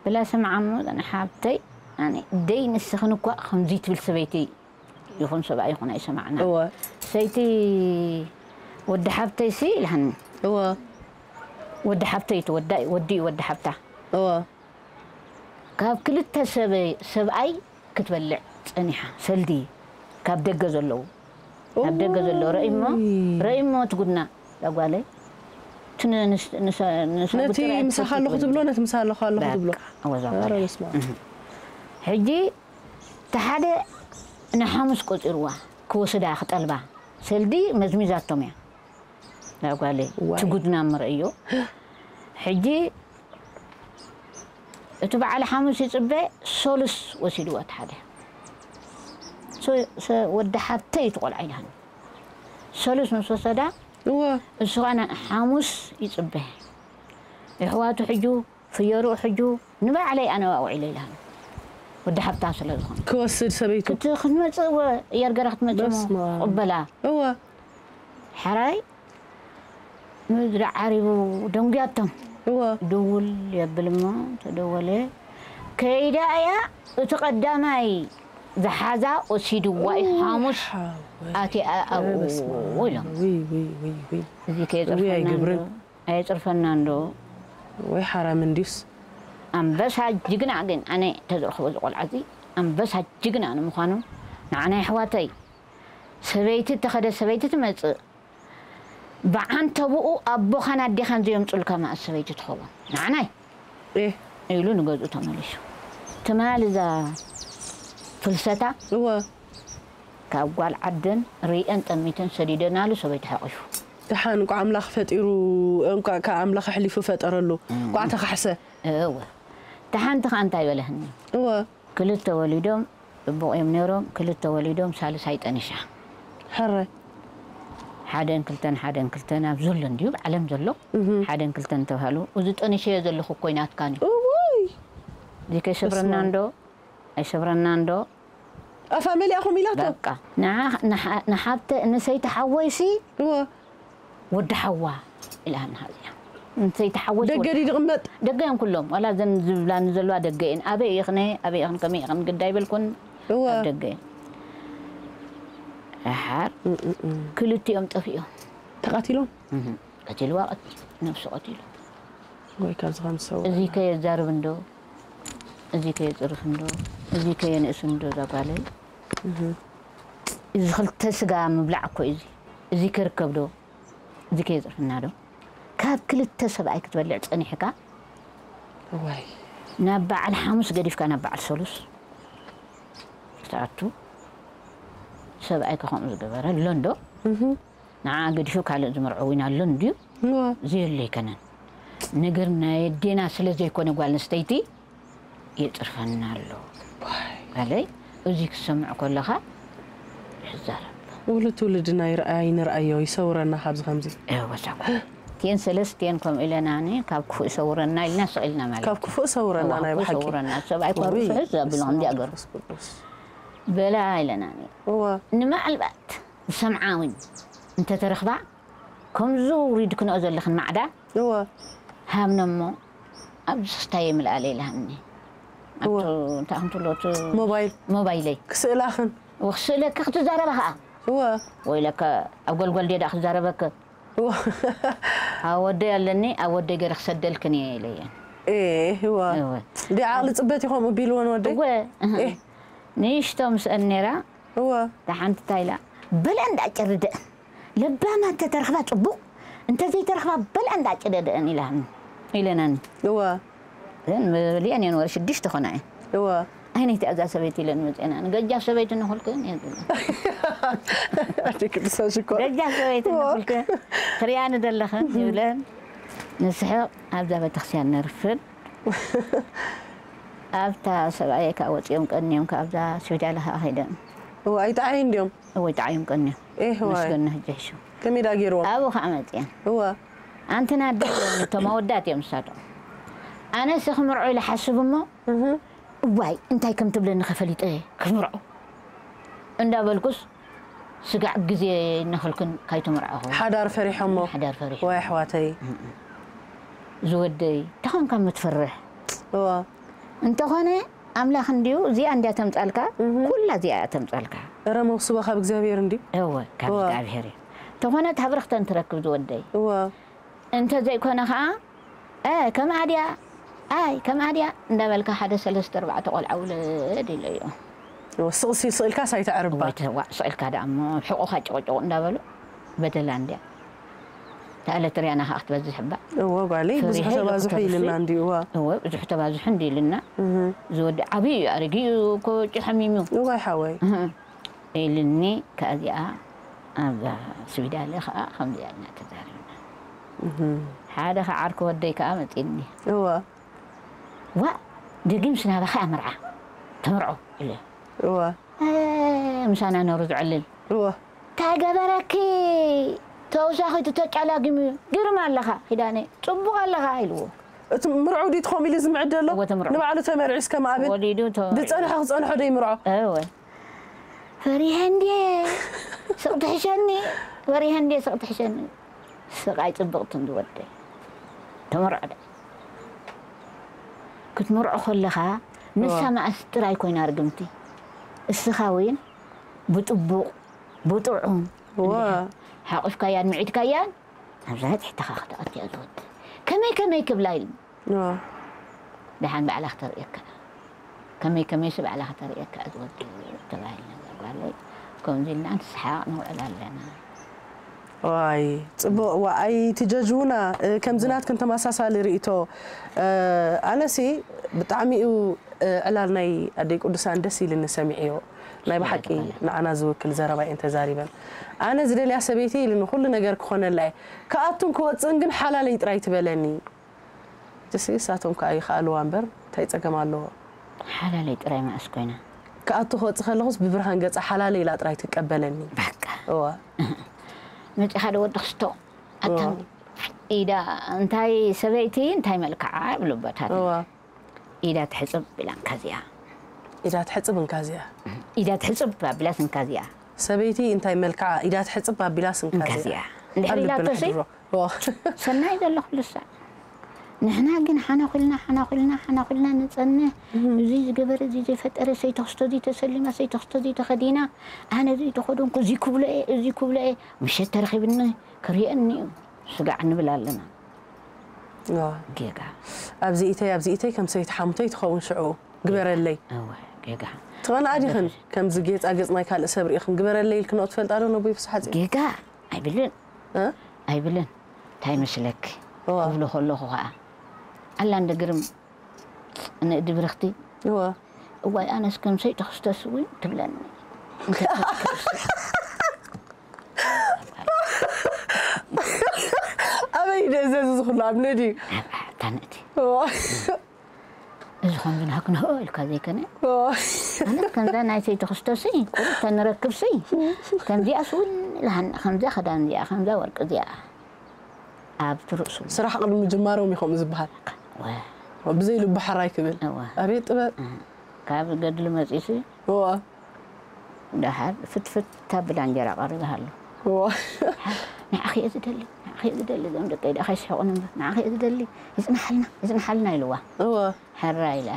ብላ ስምዓ እሞ፣ እዘን ሓብተይ፣ ኣነ ደይ ንስኽን እኳ ከምዚ ትብል ሰበይቲ ይኹን ሰብኣይ ይኹን ኣይሰማዕና። እወ። ሰይቲ ወዲ ሓብተይሲ ኢልሃኒ። እወ። ወዲ ሓብተይ እቲ ወዳ-፣ ወዲ እዩ ወዲ ሓብታ። እወ። ካብ ክልተ ሰበ-፣ ሰብኣይ ክትበልዕ ጸኒሓ። ሰልዲ ካብ ደገ ዘለዉ። ካብ ደገ ዘለዉ ረእሞ፣ ኡይ። ረእሞ እቲ ጉድና፣ እዛ ጓለይ። እቲ ን-፣ ንስ-፣ ንሳ-፣ ንሳ ነቲ ጉዳይ ምሳኻ ኣለኹ ኣይትፈልጥን። ትብሎ፣ ነቲ ምሳኻ ኣለኹ ትብሎ። በቃ፣ እወ፣ እዛ ኧረ ጓለይ። በስመ ኣብ። እህ። ሕጂ እቲ ሓደ ንሓሙስ ቆጺርዋ ክወስዳ ክጠልባ ሰልዲ መዝሚዛቶም እያ። እዛ ጓለይ ዋይ። እቲ ጉድና ምርእዮ። ሕጂ እቲ በዓል ሓሙስ ይጽበ፣ ሶሉስ ወሲድዎ እቲ ሓደ። ሶ-፣ ሰ-፣ ወዲ ሓብተይ እቲ ቆልዓ ኢልሃኒ። ሶሉስ ምስ ወሰዳ፣ እወ። እሱ ኸኣ ሓሙስ ይጽበ። የሕዋቱ ሕጁ፣ ፍየርኡ ሕጁ፣ ንባዕለይ ኣነ ኣብኣ ውዒለ ኢልሃኒ። ወዲ ሓብታ ስለ ዝኾነ። ክወስድ ሰበይቱ። ክት-፣ ክትመጽእ እወ፣ የርገራ ክትመጽእ እሞ በስመ ኣብ። ክቕበላ። እወ። ሕራይ ምድሪ ዓሪቡ ደንጉያቶም። እወ። ድውል የብል እሞ ተደወለ። ከይዳ እያ እቲ ቀዳማይ ዝሓዛ ወሲድዋ እዩ። ኡይ፣ ሓሙስ ሓወይ። ኣትያ ኣብኡ ኧረ በስመ ኣብ። ኢሎም። ውይ፣ ውይ፣ ውይ፣ ውይ። እዚ ውይ፣ ከየጽርፈና ኣይግብርን። እንዶ፣ ኣየጽርፈና እንዶ። ወይ ሓራም እንድዩስ። ኣንበሳ ጅግና ግን ኣነ ተዝረኽቦ እዚ ቆልዓ እዚ ኣንበሳ ጅግና ንምዃኑ ንዓና የሕዋተይ ሰበይቲ እተኸደ ሰበይቲ ትመጽእ። ብዓንተብኡ ኣቦኻን ኣዴኻን ዘየምጹልካ መኣስ ሰበይቲ ትኸውን። ንዓናይ ኤ። ኢሉ ንገዝኡ ተመሊሱ። ትማል እዛ ፍልሰታ እወ። ካብ ጓል ዓደን ርእየን ጠሚተን ሰዲደናሉ ሰበይቲ ሓቒፉ። ደሓን እንቋዕ ኣምላኽ ፈጢሩ፣ እንቋዕ ከኣ ኣምላኽ ኣሕሊፉ ፈጠረሉ። እም። እንቋዕ ተኻሕሰ። እወ። ደሓን ተኻ እንታይ በለህኒ? እወ። ክልተ ወሊዶም ጽቡቕ እዮም ነይሮም፣ ክልተ ወሊዶም ሳልሳይ ጠኒሻ። ሕረ። ሓደን ክልተን፣ ሓደን ክልተን ኣብ ዘሎ እንድዩ፣ ብዓለም ዘሎ። እህ። ሓደን ክልተን ተባህሉ። እዚ ጠኒሸዮ ዘለኹ እኮ ናትካን እዩ። እውይ! እዚ ከይሰብረና በስመ ኣብ። እንዶ፣ ኣይሰብረና እንዶ። ኣፋ መሊኣኹም ኢላቶ? በቃ። ንዓ-፣ ንሓ-፣ ንሓብተ-፣ ንሰይቲ ሓወይሲ እወ። ወዲ ሓዋ ኢላ ንሃዚያ። ንሰይቲ ሓወይሲ ደገ ወዲ ድዩ ሓዋ። ድቕመጥ? ደገ እዮም ኩሎም። ዋላ እዘን ዝብላኒ ዘለዋ ደገ እየን። ኣበይ ኢኽነ፣ ኣበይ ኢኽን፣ ከመይ ኢኽን ግዳ ኣይበልኩን። እወ። ኣብ ደገ እየን። ደሓር እም፣ እም፣ እም። ክልቲኦም ጠፊኦም። ተቓቲሎም? እህ። ቀቲልዋ፣ ቀት-፣ ነብሱ ቀቲሉ። ወይ ካብዚ ከም ዝሰውር እዚ ኣላ። ከየዛርብ እንዶ፣ እዚ ከየጽርፍ እንዶ፣ እዚ ከየንእስ እንዶ፣ እዛ ጓለይ። እህ። እዚ ክልተ ስጋ ምብላዕ እኮ እዩ እዚ። እዚ ከርከብ ዶ? እዚ ከየጽርፍና ዶ? ካብ ክልተ ሰብኣይ ክትበልዕ ጸኒሕካ? እዋይ። ናብ በዓል ሓሙስ ገዲፍካ ናብ በዓል ሰሉስ ክትኣቱ? ሰብኣይካ ከምኡ ዝገበረ ኣሎ እንዶ? እህ። ንዓ ገዲፉ ካልእ ዝምርዖ እውን ኣሎ እንድዩ? እዋ። ዘየሎ ኣይከነን። ነገር ናይ ኣዴና ስለ ዘይኮነ ጓል ኣንስተይቲ የጽርፈና ኣሎ። ዋይ። ጓለይ፣ እዚ ክትሰምዕ ከለኻ ይዛረብ። ውሉድ ትውልድና ይርኣይ፣ ንርኣዮ፣ ይሰውረና ካብዚ ከምዚ። እወ፣ እዛ ጓል። እቲኤን ሰለስቲኤን ከምኡ ኢለና፣ ኣነ ካብ ክፉእ ይሰውረና ኢልና ስቕ ኢልና ማለት ካብ እዩ። ክፉእ ሰውረና እዋ፣ ናይ ካብ ክፉእ ብሓቂ። ሰውረና። ሰብኣይ እኳ ውይ፣ ርእሱ ሕዝ ኣቢሉ በስመ ከምዚ ኣብ ኣገሩ። መንፈስ ቅዱስ። በላ ኢለና። እዋ። ንማዕልባት ዝሰምዓ እውን እንተተረኽባ፣ ከምዚ ውሪድ ክንኦ ዘለኽን ማዕዳ እወ። ሃብነ እሞ፣ ኣብዚ ስታይ የምልኣለ ኢላሃኒ። እወ። ኣብቲ፣ እንታይ ከም ትብሎ፣ እቲ ሞባይል። ሞባይለይ። ክስእላኽን። እወ፣ ክስእለኪ ክትዛረባ ኸዓ። እወ። ወይለከ፣ ኣብ ጎልጎል ድየ ደኣ ክዛረበኪ? እወ። ኣብ ወደይ ኣለኒ፣ ኣብ ወደይ ገይረ ክሰደልክን እየ ኢለየን። ኤ፣ እወ። እወ። ድየ ዓቕሊ ጽበት እዩ ከምኡ ቢልወን ወደይ? እወ፣ እህ። ኤ። ንእሽቶ ምስአን ነይራ፣ እወ። እታ ሓንቲ እንታይ ኢላ፣ በለ እንዳ ጨርደአን። ለባማ እንተተረኽባ ጽቡቕ፣ እንተ ዘይተረኽባ በልዐን ዳኣ ጭደደአን ኢላኒ ኢለናኒ። እወ። ግን መብልዐን እየን ወረ ሽዱሽተ ኾና እየን። እወ። ኣይነይቲ እዛ ሰበይቲ ኢለን መፅአን። ኣነ ገጃፍ ሰበይቲ ንኹልክን እየን ዝብለን። ኣደ ቅዱሳን ሽኮር። ገጃፍ ሰበይቲ እወ። ንኹልክን ትሪኣኒ ዘለኽን ይብለን። ንስሕቕ ኣብዛ ቤተክርስትያን ነርፍድ። ኣብታ ሰብኣየ ከዓ ወፂኦም ቀንዮም ካብዛ ስዊዳለ ከዓ ኸይደን። እወ ኣይጠዓይን ድዮም? እወ ይጠዓዮም ቀንዮም። ኤህ ዋይ። መስገን ህጂ ሕሹ። ከመይ ዳ ገይርዎም? ኣብኡ ከዓ መፅየን። እወ። ኣንትና ኣደ እዮም እቶም ኣወዳት እዮም ንሳቶም። ኣነስ ክምርዖ ኢለ ሓስብ እሞ እህ። እዋይ እንታይ ከም ትብለኒ ከፈሊጠ ክምርዖ እንዳበልኩስ ስጋዕ ግዜ እናኸልክን ካይተመርዓኹ። ሓዳር ፈሪሖሞ። ሓዳር ፈሪሖ። ወይ ኣሕዋተይ። ዝወደይ ተኾንካ ምትፈርሕ። እዋ። እንተኾነ ኣምላኽ እንዲዩ እዚኣ እንድያ ተምጻልካ፣ እህ። ኩላ እዚኣ እያ ተምጻልካ። እረ መውስቦ ካብ እግዚኣብሔር እንዲዩ። እወ፣ ካብ እዋ። እግዚኣብሔር እዩ። ተኾነ ታብርኽተን ትረክብ ዝወደይ። እዋ። እንተ ዘይኮነ ኸኣ፣ "እ፣ ከምኣ ድያ? ኣይ፣ ከምኣ ድያ?" እንዳበልካ ሓደ ሰለስተ ኣርባዕተ ቆልዓ ውለድ ኢለዮ። እወ፣ ስቕ ሲል ስቕ ኢልካስ ኣይተዕርባ። እወ፣ ተዋ፣ ስቕ ኢልካ ደኣ እሞ፣ ሕቑኻ ጭቕጭቕ እንዳበሉ፣ በደላ እንድያ። እታ ኤለትርያና ኸኣ ክትበዝሕ እባ። እወ፣ ጓለይ፣ ብዙሕ ፈሪሀ ኢለ ተባዝሑ ክተብሲ። ኢልና እንድዩ፣ እዋ። እወ፣ ብዙሕ ተባዝሑ እንድዩ ኢልና። እህ። ዝወዲ ዓብዪ እዩ፣ ኣረጊኡ እኮ ጭ-፣ ሓሚሙ። እዋይ፣ ሓወይ። እህ። ኢልኒ፣ ከዚኣ ኣብዛ ስዊዳለ ኸኣ ከምዚኣ ኢልና ተዛሪብና። እህ። ሓደ ኸዓ ዓርኪ ወደይ ከኣ መጺእኒ። እወ። "ዋእ፣ ደጊምስ ናባኻ እያ መርዓ፣ ተመርዖ" ኢለ። እወ። "እ፣ ምሳና ነሩ ዝዕልል። እወ። እንታይ ገበረኪ? ተውሳኺ እቲ ተጫላጊሙ እዩ። ግርም ኣለኻ ኪዳነ፣ ጽቡቕ ኣለኻ" ኢልዎ። እቲ ምርዑ ድዩ ትኾም ኢሉ ዝምዕድ ዘሎ? እወ፣ ተምርዖ። ንባዕሉ ተመርዒስ ከም ኣብን ወሊዱ ተመርዖ። ዝጸንሐ ክጸንሖ ዶ ይምርዖ? እወ። ፈሪሀ እንድየ ስቕ ትሕሸኒ፣ ፈሪሀ እንድየ ስቕ ትሕሸኒ። ስቕ ኣይጽብቕትን ዝወደይ። ተመርዖ ደ። ክትምርዖ ከለኻ፣ ንሳ እወ። መኣስ ጥራይ ኮይና ርግምቲ። እስኻ እውን ብጥቡቕ፣ ብጥዑም፣ እወ። እንድሕር ሓቑፍካያን ምዒድካያን፣ ኣብዛ ትሕተኻ ክትኣቱ እያ ዝወደይ። ከመይ ከመይ ክብላ ኢሉ። እወ። ደሓን ባዕላ ክተርእየካ። ከመይ ከመይሲ ባዕላ ክተርእየካ እያ ዝወደይ ተባሂልና እዛ ጓለይ። ከምዚ ኢልና ንስሓቕ ንውዕል ኣለና። ዋይ፣ ጽቡቕ። ዋ፣ ኣይትጀጅዉና። እ፣ ከምዚ ናትክን ተመሳሳሊ ርእይቶ። እ፣ ኣነሲ ብጣዕሚ እዩ፣ እ፣ ዕላል ናይ ኣደይ ቅዱሳን ደስ ኢልኒ ሰሚዐዮ። ናይ ብሓቂ ንዓና ዝውክል ዘረባ እየን ተዛሪበን። ኣነ ዝደልያ ሰበይቲ ኢልኒ ኩሉ ነገር ክኾነላ እየ። ክኣቱን ክወፅእን ግን ሓላለይ ጥራይ ትበለኒ። ጅሲ እሳቶም ከኣ ይኸኣልዋ እምበር እንታይ ጸገም ኣለዎ? ሓላለይ ጥራይ መኣስ ኮይና? ክኣቱ ክወጽእ ከለኹስ ብብርሃን ገጻ ሓላለይ ኢላ ጥራይ ትቀበለኒ። በቃ። እወ። መጺኻ ዶ ወዲ ክስቶ? ኣታ እወ። ኢዳ እንታይ ሰበይቲ እንታይ መልክዓ ይብሉ ኣቦታት። እወ። ኢዳ ትሕጽብ ኢላ እንካ እዚኣ። ኢዳ ትሕጽብ እንካ እዚኣ። ኢዳ ትሕጽብ ኣቢላስ እንካ እዚኣ። ሰበይቲ እንታይ መልክዓ ኢዳ ትሕጽብ ኣቢላስ እንካ እንካ እዚኣ። እዚኣ። እንድሕር ኣብ ልብና ኢላቶሲ? ሕድሮ። ኦ። ሰናይ ዘሎ ኩሉ ሳዕ። ንሕና ግን ሓናኹልና፣ ሓናኹልና፣ ሓናኹልና ንጸንሕ። እም። እዚ ዝገበረ፣ እዚ ዘይፈጠረ፣ ሰይተኽስቶ እዚ ተሰሊማ፣ ሰይተኽስቶ እዚ ተኸዲና፣ ኣነ እዚ ተኸደንኩ፣ እዚ ክብሎ እየ፣ እዚ ክብሎ እየ። ምሸት ተረኺብኒ ክርእየኒ እዩ። ስጋዕ ንብል ኣለና። ዋ። ጌጋ። ኣብዚ ኢተይ፣ ኣብዚ ኢተይ ከም ሰበይቲ ሓሙተይ ትኸውን ሽዑ ግበረለይ። እወ፣ ጌጋ። ትቐንኣ ዲኽን? ከምዚ ጌጻጌጽ ናይ ካልእ ሰብ ርኢኽን ግበረለይ ኢልክንኦ ትፈልጣ ዶ ነቦይ ፍስሓጽዮን? ጌጋ ኣይብልን። እ? ኣይብልን። እንታይ መስለኪ? እወ። ክብሎ ከለኹ ኸኣ ኣላ እንደ ግርም ንእዲ ብርኽቲ። እወ። እዋይ፣ ኣነስ ከም ሰይተኽስተስ እውን ትብለኒ። እንተ ኣበይ ደዘዝ ዝኹሉ ኣብ ነዲ? ኣብ ታንእቲ። እወ። እዚ ኸም ዝናክንሆ ኢልካ ዘይከነ? እወ። ኣነ ከምዛ ናይ ሰይተኽስተሲ፣ ቁሩብ ተንረክብሲ፣ ከምዚኣስ እውን ኢልሃኒ፣ ከምዛ ኸዳን እዚኣ፣ ከምዛ ወርቂ እዚኣ። ኣብ ትርእሱ። ስራሕ ቅድሚ ምጅማሮም እዩ ከምኡ ዝበሃል። ወ። ብዘይ ልቡ ሓራይ ክብል። እወ። ኣቤት ጥበብ። እ። ካብ ገድሊ መጺእሲ። እወ። ደሓር ፍትፍት ኣቢላ እንጀራ ቀሪባሃሉ። እወ። ንዓኺ እየ ዝደሊ፣ ንዓኺ እየ ዝደሊ፣ እዞም ደቀይ ደኣ ከይስሕቑኒ እምበር፣ ንዓኺ እየ ዝደሊ፣ ይጽናሓልና፣ ይጽናሓልና ኢልዋ። እወ። ሕራይ ኢላ።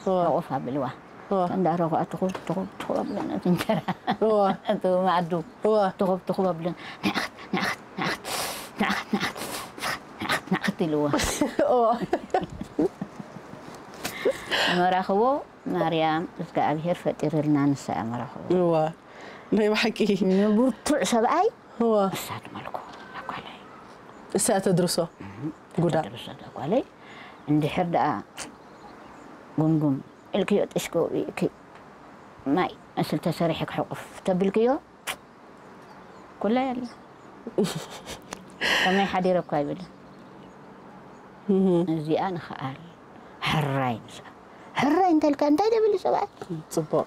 እወ። ሕቑፍ ኣቢልዋ። እወ። እንዳረኹኣ ትኹብ፣ ትኹብ፣ ትኹብ ኣብለና እቲ እንጀራ። እወ። እቲ መኣዱ። እወ። ትኹብ፣ ትኹብ ኣብለን። ንዓኽት፣ ንዓኽት፣ ንዓኽት፣ ንዓኽት፣ ንዓኽት፣ ንዓኽት፣ ንዓኽት ኢልዋ። እወ። መራኽቦ ማርያም እግዚኣብሔር ፈጢርልና ንሳ እያ መራኽቦ። እወ። ናይ ብሓቂ። ንብርቱዕ ሰብኣይ እወ። እሳ ትመልኮ፣ ኣጓላይ። እሳ ተድርሶ ጉዳ ተድርሶ እዛ ጓለይ። እንድሕር ደኣ ጉምጉም ኢልክዮ ጥሽኮ ኢልኪ ማይ መስል ተሰሪሐ ክሕቁፍ ተብልክዮ ኩላ ያለ ከመይ ሓዲረ እኳ ይብል። እዚኣ ንኽኣል ሕራይ ንሳ ሕራይ እንተልካ እንታይ ደብል ሰብኣይ ጽቡቕ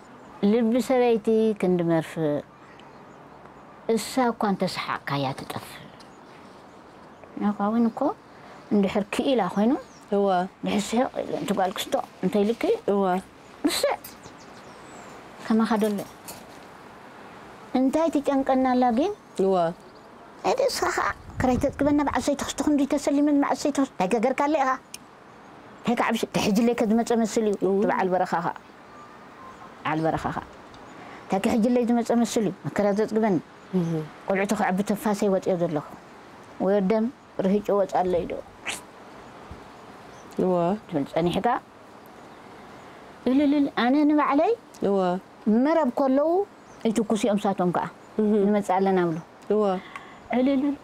ልቢ ሰበይቲ ክንዲ መርፍእ እሳ እኳ እንተሰሓቕካያ ትጠፍእ። ናኳ እውን እኮ እንድሕር ክኢላ ኮይኑ እዋ ድሕር ስሕቕ ኢለ እንቲ ጓል ክስቶ እንተይልኪ እዋ ብስዕ ከማኻ ደሎ እንታይ ትጨንቀና ኣላ ግን እዋ እቲ እስኻ ከዓ ክራይ ተጥግበና በዓል ሰይቲ ክስቶ ክንዲ ተሰሊመን በዓል ሰይቲ ክስቶ እንታይ ገገርካ ኣለ ኢኻ እንታይ ከዓ ብሽ ተሕጅለይ ከዝመፀ መስል እዩ እቲ በዓል በረኻ ከዓ በዓል በረኻ ከዓ እንታይ ክሕጅለይ ዝመፀ መስል እዩ መከራ ዘጥግበኒ ቆልዑ ተኽዕቢ ተፋሰይ ወፅዮ ዘለኹ ወደም ርህጭ ወፃለይ ዶ እዋ ትብል ፀኒሕካ እልልል ኣነ ንባዕለይ እዋ መረብ ከለዉ ይትኩስ እዮም ሳቶም ከዓ ንመፅእ ኣለና ብሉ እዋ ዕልልል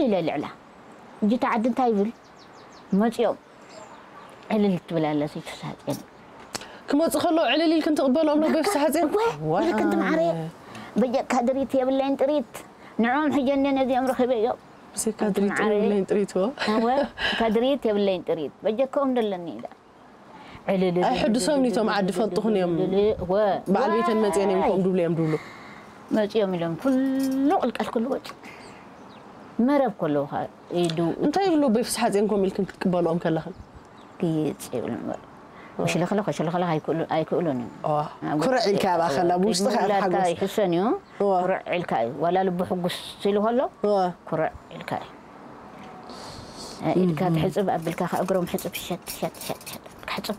ኢለ ልዕላ እጅ ተዓዲ እንታይ ይብል መፅኦም ዕልል ትብል ኣላ ሰይቲ ፍስሃፅየን ክመፁ ከለዉ ዕልል ኢልክን ትቕበልኦም ዶ ቤት ፍስሓፅየን እወ ኢልክን ትምዓረ በጀካ ድሪት የብለይን ጥሪት ንዕኦም ሕጀ እንደ ነዚኦም ረኺበ እዮም ብዘይካ ድሪት የብለይን ጥሪት እዎ እወ እካ ድሪት የብለይን ጥሪት በጀከኦም ደለኒ ኢለ ዕልል ኣይሕድሶም ኒቶም ዓዲ ፈልጡኽን እዮም እወ በዓል ቤተን መፅየን እዮም ከምኡ ድብሉ እዮም ድብሉ መፂኦም ኢሎም ኩሉ ቅልቀል ኩሉ ወፂ መረብ ከለዉ ኢዱ እንታይ ይብሉ ቤት ፍስሓፅየን ከምኡ ኢልክን ክትቅበልኦም ከለኽን ግይፅ ይብሉ እምበር ወሽለኽለኽ ወሽለኽለኽ ኣይክእሉ- ኣይክእሉን እዮም ኩርዕ ኢልካ ያባ ከላ ብውሽጥኻ ውላድካ ሓጎስ ይሕሰን እዩ እዋ። ኩርዕ ኢልካ እዩ ዋላ ልቡ ሕጉስ ስኢሉ ከሎ እዋ። ኩርዕ ኢልካ እዩ ኢድካ ትሕፅብ ኣቢልካ ከ እግሮም ሕፅብ ሸጥ ሸጥ ሸጥ ሸጥ ኢልካ ሕፅብ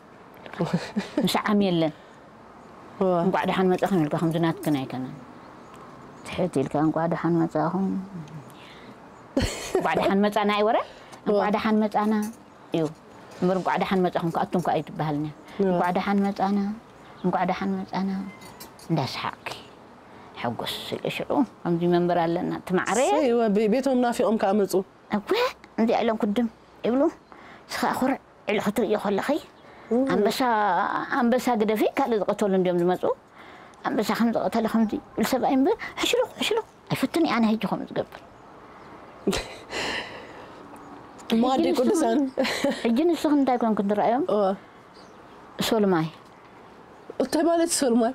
ምስ ዓም የለን እዋ። እንቋዕ ደሓን መፃኹም ኢልካ ከምዚ ናትክን ኣይከነን ትሕት ኢልካ እንቋዕ ደሓን መፃኹም እንቋዕ ደሓን መፃና እዩ ወረ እንቋዕ ደሓን መፃና እዩ እምበር እንቋዕ ደሓን መፃኹም ከኣቱም ከኣ ኣይትበሃልን እያ እንቋዕ ደሓን መፃና እንቋዕ ደሓን መፃና እንዳሰሓቕኪ ሓጎስ ኢለ ሽዑ ከምዚ መንበር ኣለና ትማዕረ እሰይ፣ ወ- ቤ- ቤቶም ናፊቖም ከዓ መፁ እወ እንዚኣ ኢሎም ክድም ይብሉ ንስኻ ኩርዕ ኢሉ ክትርእዮ ከለኺ ኣንበሳ ኣንበሳ ግደፊ ካልእ ዝቐተሉ እንዲዮም ዝመፁ ኣንበሳ ከም ዝቐተለ ከምዚ ይብል ሰብኣይ እምበር ሕሽሉኽ ሕሽሉኽ ኣይፈትን ኣነ ሕጂ ከምኡ ዝገብር እሞ ኣደይ ቅዱሳን ሕጂ ንስኽን እንታይ ኮንክን ትረኣዮም እወ። ሶልማይ እንታይ ማለት እዩ ሶልማይ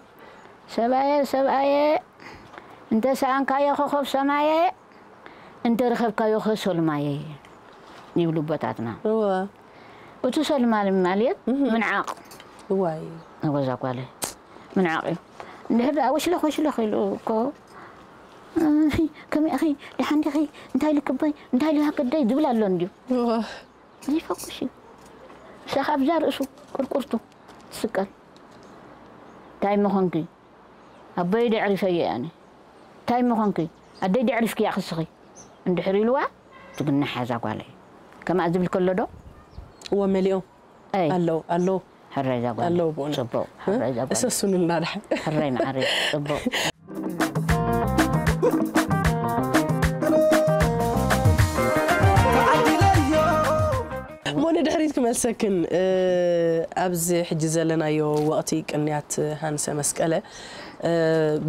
ሰብኣየ ሰብኣየ እንተ ሰኣንካዮ ኮኸብ ሰማየ እንተ ረኸብካዮ ከ ሶልማየ ይብሉ ኣቦታትና እወ እቲ ሶልማይ ማለት ምንዓቕ እዋይ ነጎዛ ጓለ ምንዓቕ እዩ እንድሕር ደኣ ወሽለኽ ወሽለኽ ኢሉ እኮ ከመይ ኢኺ ደሓን ዲኺ እንታይ ልክበይ እንታይ ልሃክደይ ዝብል ኣሎ እንድዩ እወ ዘይፈኩስ እዩ እሳ ካብዛ ርእሱ ቅርቁርቱ ትስቀል እንታይ ምኾንኪ ኣቦይ ደዕሪፈዮ ኣነ እንታይ ምኾንኪ ኣደይ ደዕሪፍኪ እያ ክስኺ እንድሕር ኢልዋ ትግናሕ እዛ ጓለይ ከምኣ ዝብል ከሎ ዶ እወ መሊኦም ኣይ ኣለዉ ኣለዉ ሕራይ እዛ ጓለይ ኣለዉ ብእውነት። ፅቡቕ ሕራይ እዛ ጓለይ እሰሱንልና ድሓን ሕራይ መዓረይ ፅቡቕ እሞ ንድሕሪት ክመልሰክን እ፣ ኣብዚ ሕጂ ዘለናዮ ወቕቲ ቅንያት ሃንሰ መስቀለ እ፣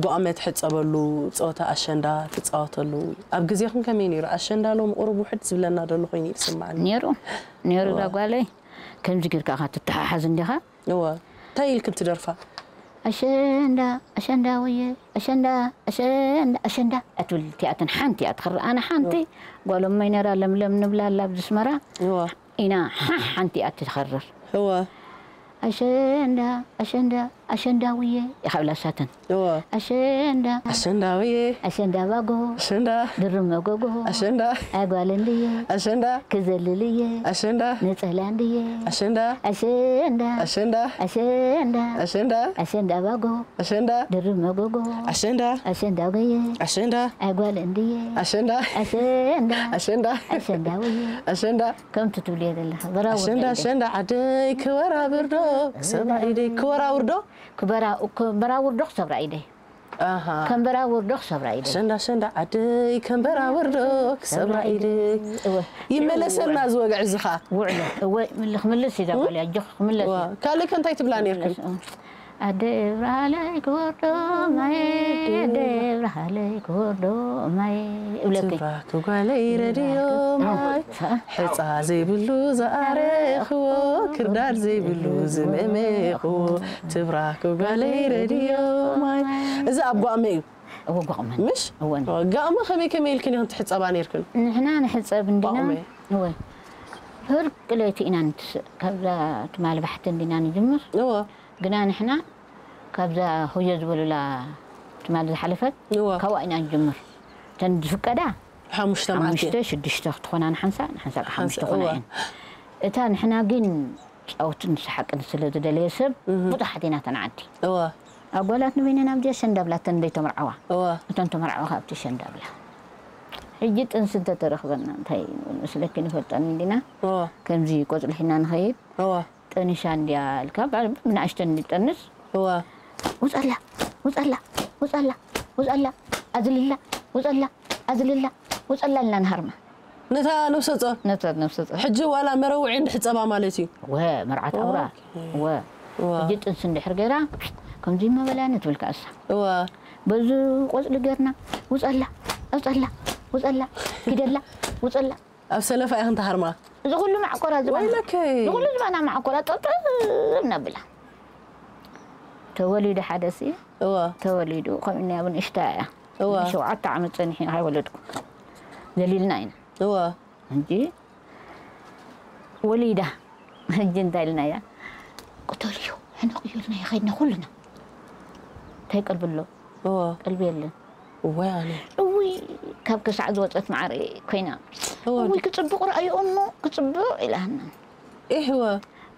ጓመ ትሕፀበሉ ፀወታ ኣሸንዳ ትፃወተሉ ኣብ ግዜኹም ከመይ ነይሩ ኣሸንዳ ሎም ቁሩብ ውሕድ ዝብለና ደሎ ኮይኑ እዩ ዝስማዓኒ ነይሩ ነይሩ እዛ ጓለይ ከምዚ ጌርካ ኢኻ ትተሓሓዝ እንዲኻ እወ እንታይ ኢልክን ትደርፋ ኣሸንዳ ኣሸንዳ ወየ ኣሸንዳ ኣሸንዳ ኣሸንዳ ኣትብል እቲኣትን ሓንቲ እያ ትኽርኣና ሓንቲ ጓሎም መይ ነራ ለምለም ንብላ ኣላ ኣብዚ ኣስመራ እወ ኢና ሓ ሓንቲ እያ ትኸርር እወ ኣሸንዳ ኣሸንዳ ኣሸንዳ ውየ ኢኻ ብላ ሳተን እወ ኣሸንዳ ኣሸንዳ ወየ ኣሸንዳ ባጎ ኣሸንዳ ድርብ መጎጎ ኣሸንዳ ኣጓል እንድየ ኣሸንዳ ክዘልል እየ ኣሸንዳ ነፀላ እንድየ ኣሸንዳ ኣሸንዳ ኣሸንዳ ኣሸንዳ ኣሸንዳ ኣሸንዳ ባጎ ኣሸንዳ ድርብ መጎጎ ኣሸንዳ ኣሸንዳ ጎየ ኣሸንዳ ኣጓል እንድየ ኣሸንዳ ኣሸንዳ ኣሸንዳ ኣሸንዳ ውየ ኣሸንዳ ከምቲ ትብልዮ ዘለኻ በራውር ኣሸንዳ ኣሸንዳ ዓደይ ክበራብር ዶ ክሰብራ ኢደይ ክበራውር ዶ ክበራውር ዶ ክሰብራ ኢደይ ኣሃ። ከንበራ ወርዶ ክሰብራ ኢደይ። ኣሸንዳ ኣሸንዳ ዓደይ ከንበራ ወርዶ ክሰብራ ኢደይ። እወ። ይመለሰልና እዚ ወግዒ እዚ ኸኣ። ውዕሎ። እወ፣ ምል-፣ ክምልስ እዩ እዛ ጓል እያ፣ ኣጆኺ ክምለስ እዋ፣ እዩ። ካልእ ከ እንታይ ትብላ ነርክን? ክምለስ፣ እወ። ኣደ ብርሃለይ ክወርዶ ማየ፣ ኣደ ብርሃለይ ክወርዶ ማየ እብለኪ። ትብራክ ጓለይ ረድዮ ማይ፣ ሕፃ ዘይብሉ ዝኣረኽዎ፣ ክርዳድ ዘይብሉ ዝመመኽዎ፣ ትብራክ ጓለይ ረድዮ ማይ። እዚ ኣብ ጓቕመ እዩ። እወ፣ ጓቕመ። ምሽ? እወን። ጓቕመ ከመይ ከመይ ኢልክን ኢኽን ትሕጸባ ነርክን? ንሕና ንሕጸብ እንዲና። ጓቕመ። እወ። ፍርቂ ለይቲ ኢና ንትስእ። ካብዛ ትማል ባሕቲ እንዲና ንጅምር። እወ። ግና ንሕና ካብዛ ሆዮ ዝበሉላ ትማል ዝሓለፈት እወ። ካብኣ ኢና ንጅምር። እተን ዝፍቀዳ ሓሙሽተ መዓልቲ ሓሙሽተ፣ ሽዱሽተ ክትኾና ንሓንሳ፣ ንሓንሳ ሓንሳ፣ ሓሙሽተ ኾና እወ። እየን። እታ ንሕና ግን ጫውትን ሰሓቅን ስለ ዝደለየ ሰብ እህ። ብዙሓት ኢና ተን ዓዲ። እወ። ኣጓላት ንበይነን ኣብዚ ኣሸንዳ ብላ እተን ዘይተመርዓዋ። እወ። እተን ተመርዓዋ ከኣ ኣብቲ ኣሸንዳ ብላ። ሕጂ ጥንሲ እንተተረኽበና እንታይ ንብል መስለኪ ንፈልጠን እንዲና? እወ። ከምዚ ቆጽሊ ሒና ንኸይድ። እወ። ጠኒሻ እንድያ ኢልካ፣ ብ-፣ ብንኣሽተን እንጠንስ። እዋ። ውጸላ፣ ውጸላ፣ ውጸላ፣ ውጸላ፣ ኣዝልላ፣ ውጸላ፣ ኣዝልላ፣ ውጸላ ኢልና ንሃርማ። ነታ ነብሰ ጾር? ነታ ነብሰ ጾር። ሕጂ ዋላ መረውዒ እንድሕጸባ ማለት እዩ? ወ፣ መርዓት ኣውራ። ኦኬ። ወ። እዋ። ሕጂ ጥንሲ እንድሕር ገይራ፣ ከምዚ እሞ በላኒ ትብል ከኣ እሳ። እዋ። በዚ ቆጽሊ ገርና፣ ውጸላ፣ ኣውጸላ፣ ውጸላ፣ ኪደላ፣ ውጸላ። ኣብ ሰለፋ ኢኽን ትሃርማ? እዚ ኩሉ ማዕኮራ ዝባና። ወይለከይ። እዚ ኩሉ ዝባና ማዕኮራ ጥርጥር ነብላ። ተወሊዱ ሓደ ሲ፣ እዋ። ተወሊዱ፣ ከምኡ ናይ ብንእሽታ እያ። እዋ። ሸውዓተ ዓመት ጸኒሑ ኢና ከይወለድኩ። ዘሊልና ኢና። እዋ። ሕጂ ወሊዳ። ሕጂ እንታይ ኢልናያ? ቅተልዮ፣ ሕነቕዮ ኢልና ከይድና ኩልና። እንታይ ቀልቢ ኣሎ? እዋ። ቀልቢ የለን። እዋይ ኣነ። እውይ፣ ካብ ከሳዕ ዝወጸት ማዕረ ኮይና። እዋ። እውይ፣ ክጽብቕ ረኣዮ እሞ፣ ክጽብቕ ኢላና። ኢሕወ።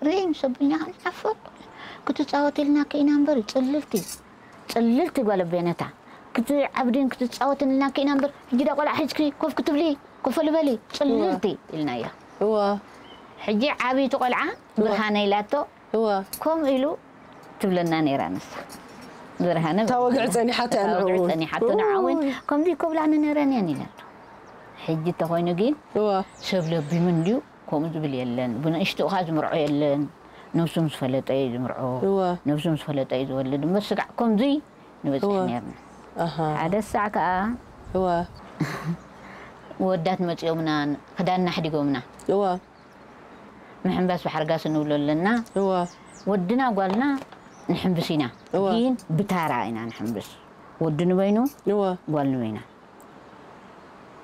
ርእይ ምስ ኣቦይና ክንሓፍር፣ ክትጻወት ኢልና ከኢና እምበር፣ ጽልልቲ፣ ጽልልቲ ጓል ኣቦይ ነታ። ክትዓብድን ክትጻወትን ኢልና ከኢና እምበር፣ ሕጂ ዳ ቆልዓ ሒዝኪ ኮፍ ክትብሊ፣ ኮፈል በሊ፣ ጽልልቲ እዋ። ኢልናያ። እዋ። ሕጂ ዓብይቲ ቆልዓ እዋ። ብርሃነ ኢላቶ፣ እዋ። ከምኡ ኢሉ ትብለና ነይራ ንሳ። ብርሃነ እታ ወግዒ ጸኒሓታ እያ እታ ወግዒ ንዕኡ እውን። ጸኒሓቶ ንዓ እውን እውይ። ከምዚ ክብላኒ ነይረን እየን ኢላቶ። ሕጂ እንተኾይኑ ግን እዋ። ሰብ ለቢሙ እንድዩ ከምኡ ዝብል የለን። ብንእሽትኡ ኸዓ ዝምርዖ የለን። ነብሱ ምስ ፈለጠ እዩ ዝምርዖ። እዋ። ነብሱ ምስ ፈለጠ እዩ ዝወልድ። እምበር ስጋዕ ከምዚ ንበጽሕ እዋ። ነይርና። ኣሃ። ሓደ ሳዕ ከኣ እዋ። ወዳት መጺኦምና፣ ክዳንና ኣሕዲጎምና። እዋ። ምሕንባስ ብሓርጋስ ንብሎ ኣለና። እዋ። ወድና ጓልና ንሕንብስ ኢና። እዋ። ግን ብታራ ኢና ንሕንብስ። ወዲ ንበይኑ፣ እዋ። ጓል ንበይና።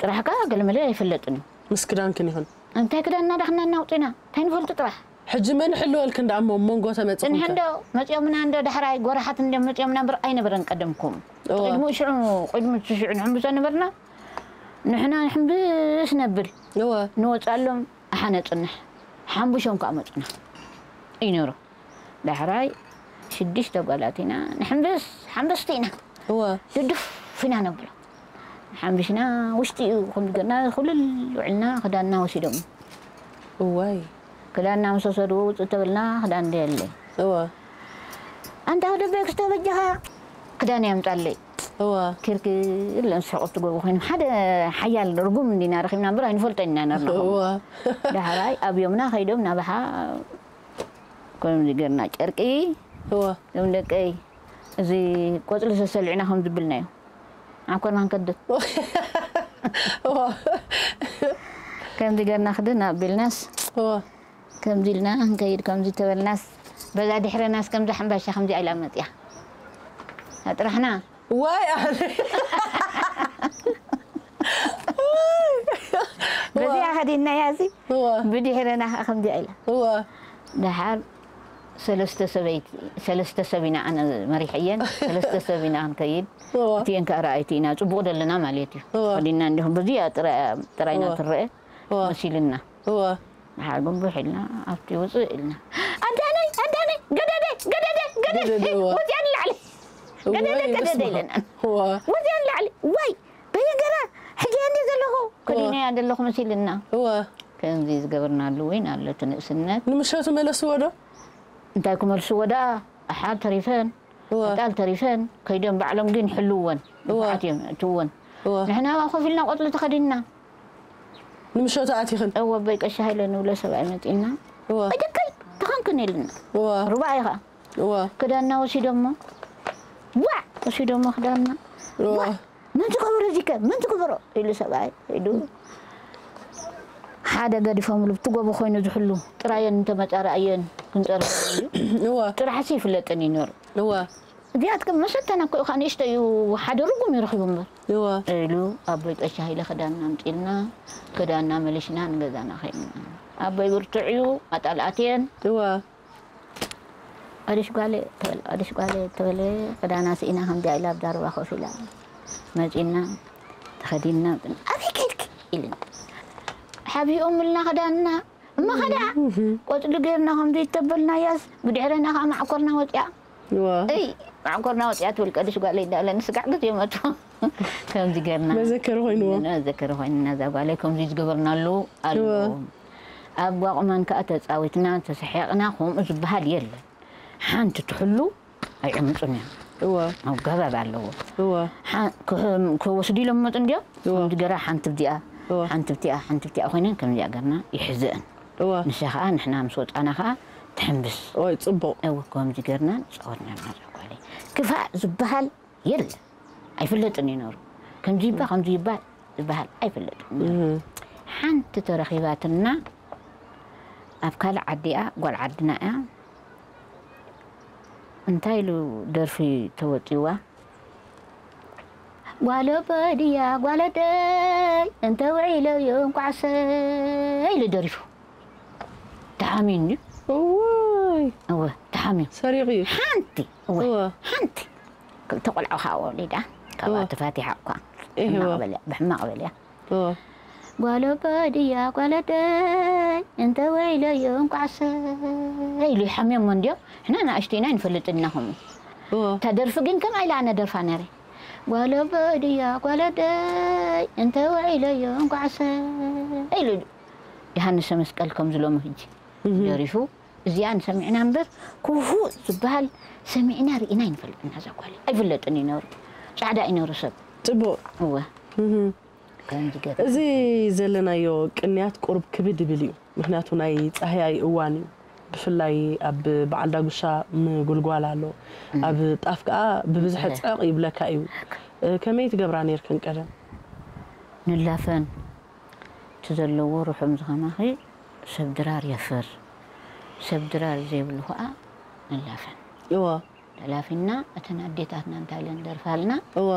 ጥራሕ ከኣ ገለመለ ኣይፍለጥን እዩ። ምስ ክዳንክን ይኹን። እንታይ ክዳንና ዳኽና እናውፅና? እንታይ ንፈልጡ ጥራሕ? ሕጂ መን ይሕልወልክን ደኣ እሞ ኣብ መንጎ ተመጺኹም ጽንሐ ከ? እንዶ መጺኦምና እንዶ ዳሕራይ ጎራሓት እንዶ መጺኦምና እምበር ኣይነበረን ቀደምኩም። እዋ። ቅድሚ ሽዑ፣ ቅድሚ ሽዑ ንሕንብሶ ነበርና። ንሕና ንሕንብስ ነብል። እዋ። ንወጻሎም ኣሓ ነጽንሕ። ሓምቡሾም ከኣ መጹና። እዩ ነይሩ። ዳሕራይ ሽዱሽተ ጓላት ኢና። ንሕንብስ፣ ሓንበስቲ ኢና። እዋ። ድዱፍ ኢና ነብሎ። ሓንቢስና ውሽጢ እዩ፣ ከምዚ ገርና፣ ኩልል ውዕልና ክዳንና ወሲዶም። እዋይ። ክዳንና ምስ ወሰድዎ ውጽእ ተበልና፣ ክዳን እንደ የለ። እዋ። ኣንታ ወደበይ ክስቶ በጃኻ፣ ክዳን የምጻለይ። እዋ። ኪርኪር ኢለን ዝስሕቁ እቲ ጎቦ ኮይኖም። ሓደ ሓያል ርጉም እንዲና ረኺብና እምበር ኣይንፈልጦን ኢና ነርና። እዋ። ዳሕራይ ኣብዮምና ከይዶም ናባሓ ከምዚ ገርና ጨርቂ። እዋ። እዞም ደቀይ፣ እዚ ቆጽሊ ሰሰሊዕና ከም ዝብልናዮ። ኣብ ኮርማ ክንከድት። እዋ። ከምዚ ገርና ክድን ኣቢልናስ። እዋ። ከምዚ ኢልና ክንከይድ ከምዚ ተበልናስ። በዛ ድሕረናስ ከምዚ ሓምባሻ ከምዚ ኢላ መጽያ። ኣጥራሕና። ዋይ ኣነ። በዚኣ ከዲናያ እዚ። እዋ። ብድሕረና ከኣ ከምዚኣ ኢላ። እዋ። ደሓር ሰለስተ ሰበይቲ፣ ሰለስተ ሰብ ኢና ኣነ መሪሐየን፣ ሰለስተ ሰብ ኢና ክንከይድ። እዋ። እቲኤን ከኣ ረኣይቲ ኢና፣ ጽቡቕ ዘለና ማለት እዩ። እዋ። ከዲና እንዲኹም በዚኣ ጥራይ፣ ጥራይ ኢና እዋ። ትረአ እዋ። መሲልና። እዋ። ደሓር ግን ቡሕ ኢልና ኣብቲ ውጽእ ኢልና። ኣዳነይ፣ ኣዳነይ፣ ገደደ፣ ገደደ፣ ገደደ፣ ገደደ፣ እዋ። ወጽያ ንላዕሊ። ገደደ፣ እዋይ፣ ገደደ በስመ ኣብ። ኢለና። እዋ። ወጽያ ንላዕሊ። ዋይ፣ በየገራ፣ ሕጂ እየ እንድየ ዘለኹ። እዋ። ከዲነያ ዘለኹ መሲልና። እዋ። ከምዚ ዝገበርናሉ እውን ኣሎ እቲ ንእስነት። ንምሸቱ መለስዎ ዶ? እንታይ ክመልስዎ ደኣ? ኣሓ ተሪፈን። እወ። ኣጣል ተሪፈን ከይደን ባዕሎም ግን ይሕልውወን። እወ። ንፉዓት እዮም፣ እትውወን። እወ። ንሕና ዋ ኮፍ ኢልና ቆጽሊ ተኸዲንና። ንምሸቱ ኣቲኽን? እወ፣ ኣቦይ ቀሺ ሃይለ ንብሎ ሰብኣይ መጺእና። እወ። "ደቀይ፣ ተኸንክን" ኢልና። እወ። ሩባኤ ኸኣ። እወ። ክዳንና ወሲዶሞ። ዋዕ! ወሲዶሞ ክዳንና። እወ። ዋዕ! "መን ትገበሮ እዚከ? መን ትገበሮ?" ኢሉ ሰብኣይ ኢሉ። ሓደ ገዲፎምሉ፣ ብቲ ጎቦ ኮይኑ ዝሕሉ ጥራየን እንተመጻ ረኣየን ክንጸርፍ እዩ። እወ። ጥራሕሲ ይፍለጥን እዩ ነይሩ። እወ። እዚኣትከ መሰተና እኮ ኢኻ፣ ንእሽቶ እዩ፣ ሓደ ርጉም እዩ ረኺቡ እምበር። እወ። ኢሉ ኣቦይ ቀሺ ሃይለ ክዳንና ኣምጺልና፣ ክዳንና መሊሽና ንገዛና ኸይድና። ኣቦይ ብርቱዕ እዩ፣ ኣጣል ኣትየን። እወ። "ቀዲሽ ጓለ" ተበለ፣ "ቀዲሽ ጓለ" ተበለ፣ ክዳና ስኢና ከምዚኣ ኢላ ኣብ ዳርባ ኮፍ ኢላ መጺና፣ ተኸዲንና፣ "ኣበይ ከድኪ?" ኢልና። ሓቢኦምልና ክዳንና፣ እሞ ኸዳ ቆጽሊ ጌርና ከምዚ ይተበልናያስ፣ ብድሕረና ኸዓ ማዕኮርና ወጺኣ። እዋ። እይ፣ ማዕኮርና ወጺኣ ትብል ቀዲሽ ጓለይ እንዳለ ንስጋዕ ግዜ መቱ። ከምዚ ጌርና። መዘከሪ ኮይንዎ። መዘከሪ ኮይንና እዛ ጓለይ ከምዚ ዝገበርናሉ ኣሎ። እዋ። ኣብ ጓቑማን ከኣ ተጻዊትና፣ ተሰሒቕና፣ ከምኡ ዝበሃል የለን። ሓንቲ ትሕሉ ኣይዕምጹን እዮም። እዋ። ኣገባብ ኣለዎ። እዋ። ሓ-፣ ክህ-፣ ክወስዱ ኢሎም መጹ እንድዮም። እዋ። ከምዚ ገራ ሓንቲ ብዚኣ፣ እዋ። ሓንቲ ብቲኣ፣ ሓንቲ ብቲኣ ኮይነን ከምዚኣ ገርና ይሕዝአን። እዋ። ንሳ ከኣ ንሕና ምስ ወጻና ከኣ ትሕንብስ። ኦይ፣ ጽቡቕ። እወ፣ ከምዚ ገርና ንጻወት ነርና እዛ ጓለይ። ክፋእ ዝበሃል የለ። ኣይፍለጥን እዩ ነሩ። ከምዚ ይባ፣ ከምዚ ይባ ዝበሃል ኣይፍለጥን እዩ ነሩ። እህ። ሓንቲ ተረኺባትና ኣብ ካልእ ዓዲ እያ፣ ጓል ዓድና እያ። እንታይ ኢሉ ደርፊ ተወጺዋ? "ጓል ኣቦይ ድያ ጓል ኣደይ፣ እንተ ውዒለ እዩ እንቋዕ ሰይ" ኢሉ ደሪፉ። ተሓሚዩ እንድዩ። እዋይ። እወ፣ ተሓሚዩ። ሰሪቑ እዩ። ሓንቲ፣ እወ፣ እወ። ሓንቲ። ክልተ ቆልዑ ከዓ ወሊዳ፣ ካብኣ እወ። ተፋቲሓ እኳ። እህወ። ሕማቕ በልያ፣ ብሕማቕ በልያ። እወ። "ጓል ኣቦይ ድያ ጓል ኣደይ፣ እንተ ውዒለ እዩ እንቋዕ ሰይ" ኢሉ ይሓምዮሞ እንድዮ። ንሕና ንኣሽቱ ኢና፣ ኣይንፈልጥን ኢና ከምኡ። እወ። እታ ደርፊ ግን ከምኣ ኢላ ኣነ ደርፋ ነይረ። "ጓል ኣቦይ ድያ ጓል ኣደይ፣ እንተ ውዒለ እዩ እንቋዕ ሰይ" ኢሉ። ዮሃንስ መስቀል ከም ዝሎሙ ሕጂ እህ። ደሪፉ፣ እዚኣ ንሰሚዕና እምበር፣ ክፉእ ዝበሃል ሰሚዕና ርኢና ኣይንፈልጥን። እዛ ጓል ኣይፍለጥን እዩ ነሩ። ጻዕዳ እዩ ነሩ ሰብ። ጽቡቕ። እወ። እህ። ከምዚ ገይሩ። እዚ ዘለናዮ ቅንያት ቁሩብ ክብድ ይብል እዩ። ምኽንያቱ ናይ ጻህያይ እዋን እዩ። ብፍላይ ኣብ በዓል ዳጉሻ ምጉልጓል ኣሎ። እም። ኣብ ጣፍ ከኣ ብብዝሒ እም። ጽዕቕ ይብለካ እዩ። እ፣ ከመይ ትገብራ ነይርክን ቀደም? ንላፈን። እቲ ዘለዎ ርሑም ዝኸማኺ ሰብ ድራር የፍር። ሰብ ድራር ዘይብሉ ኸኣ ንላፈን። እወ። ተላፊና፣ እተን ኣዴታትና እንታይ ኢለን ደርፋልና? እወ።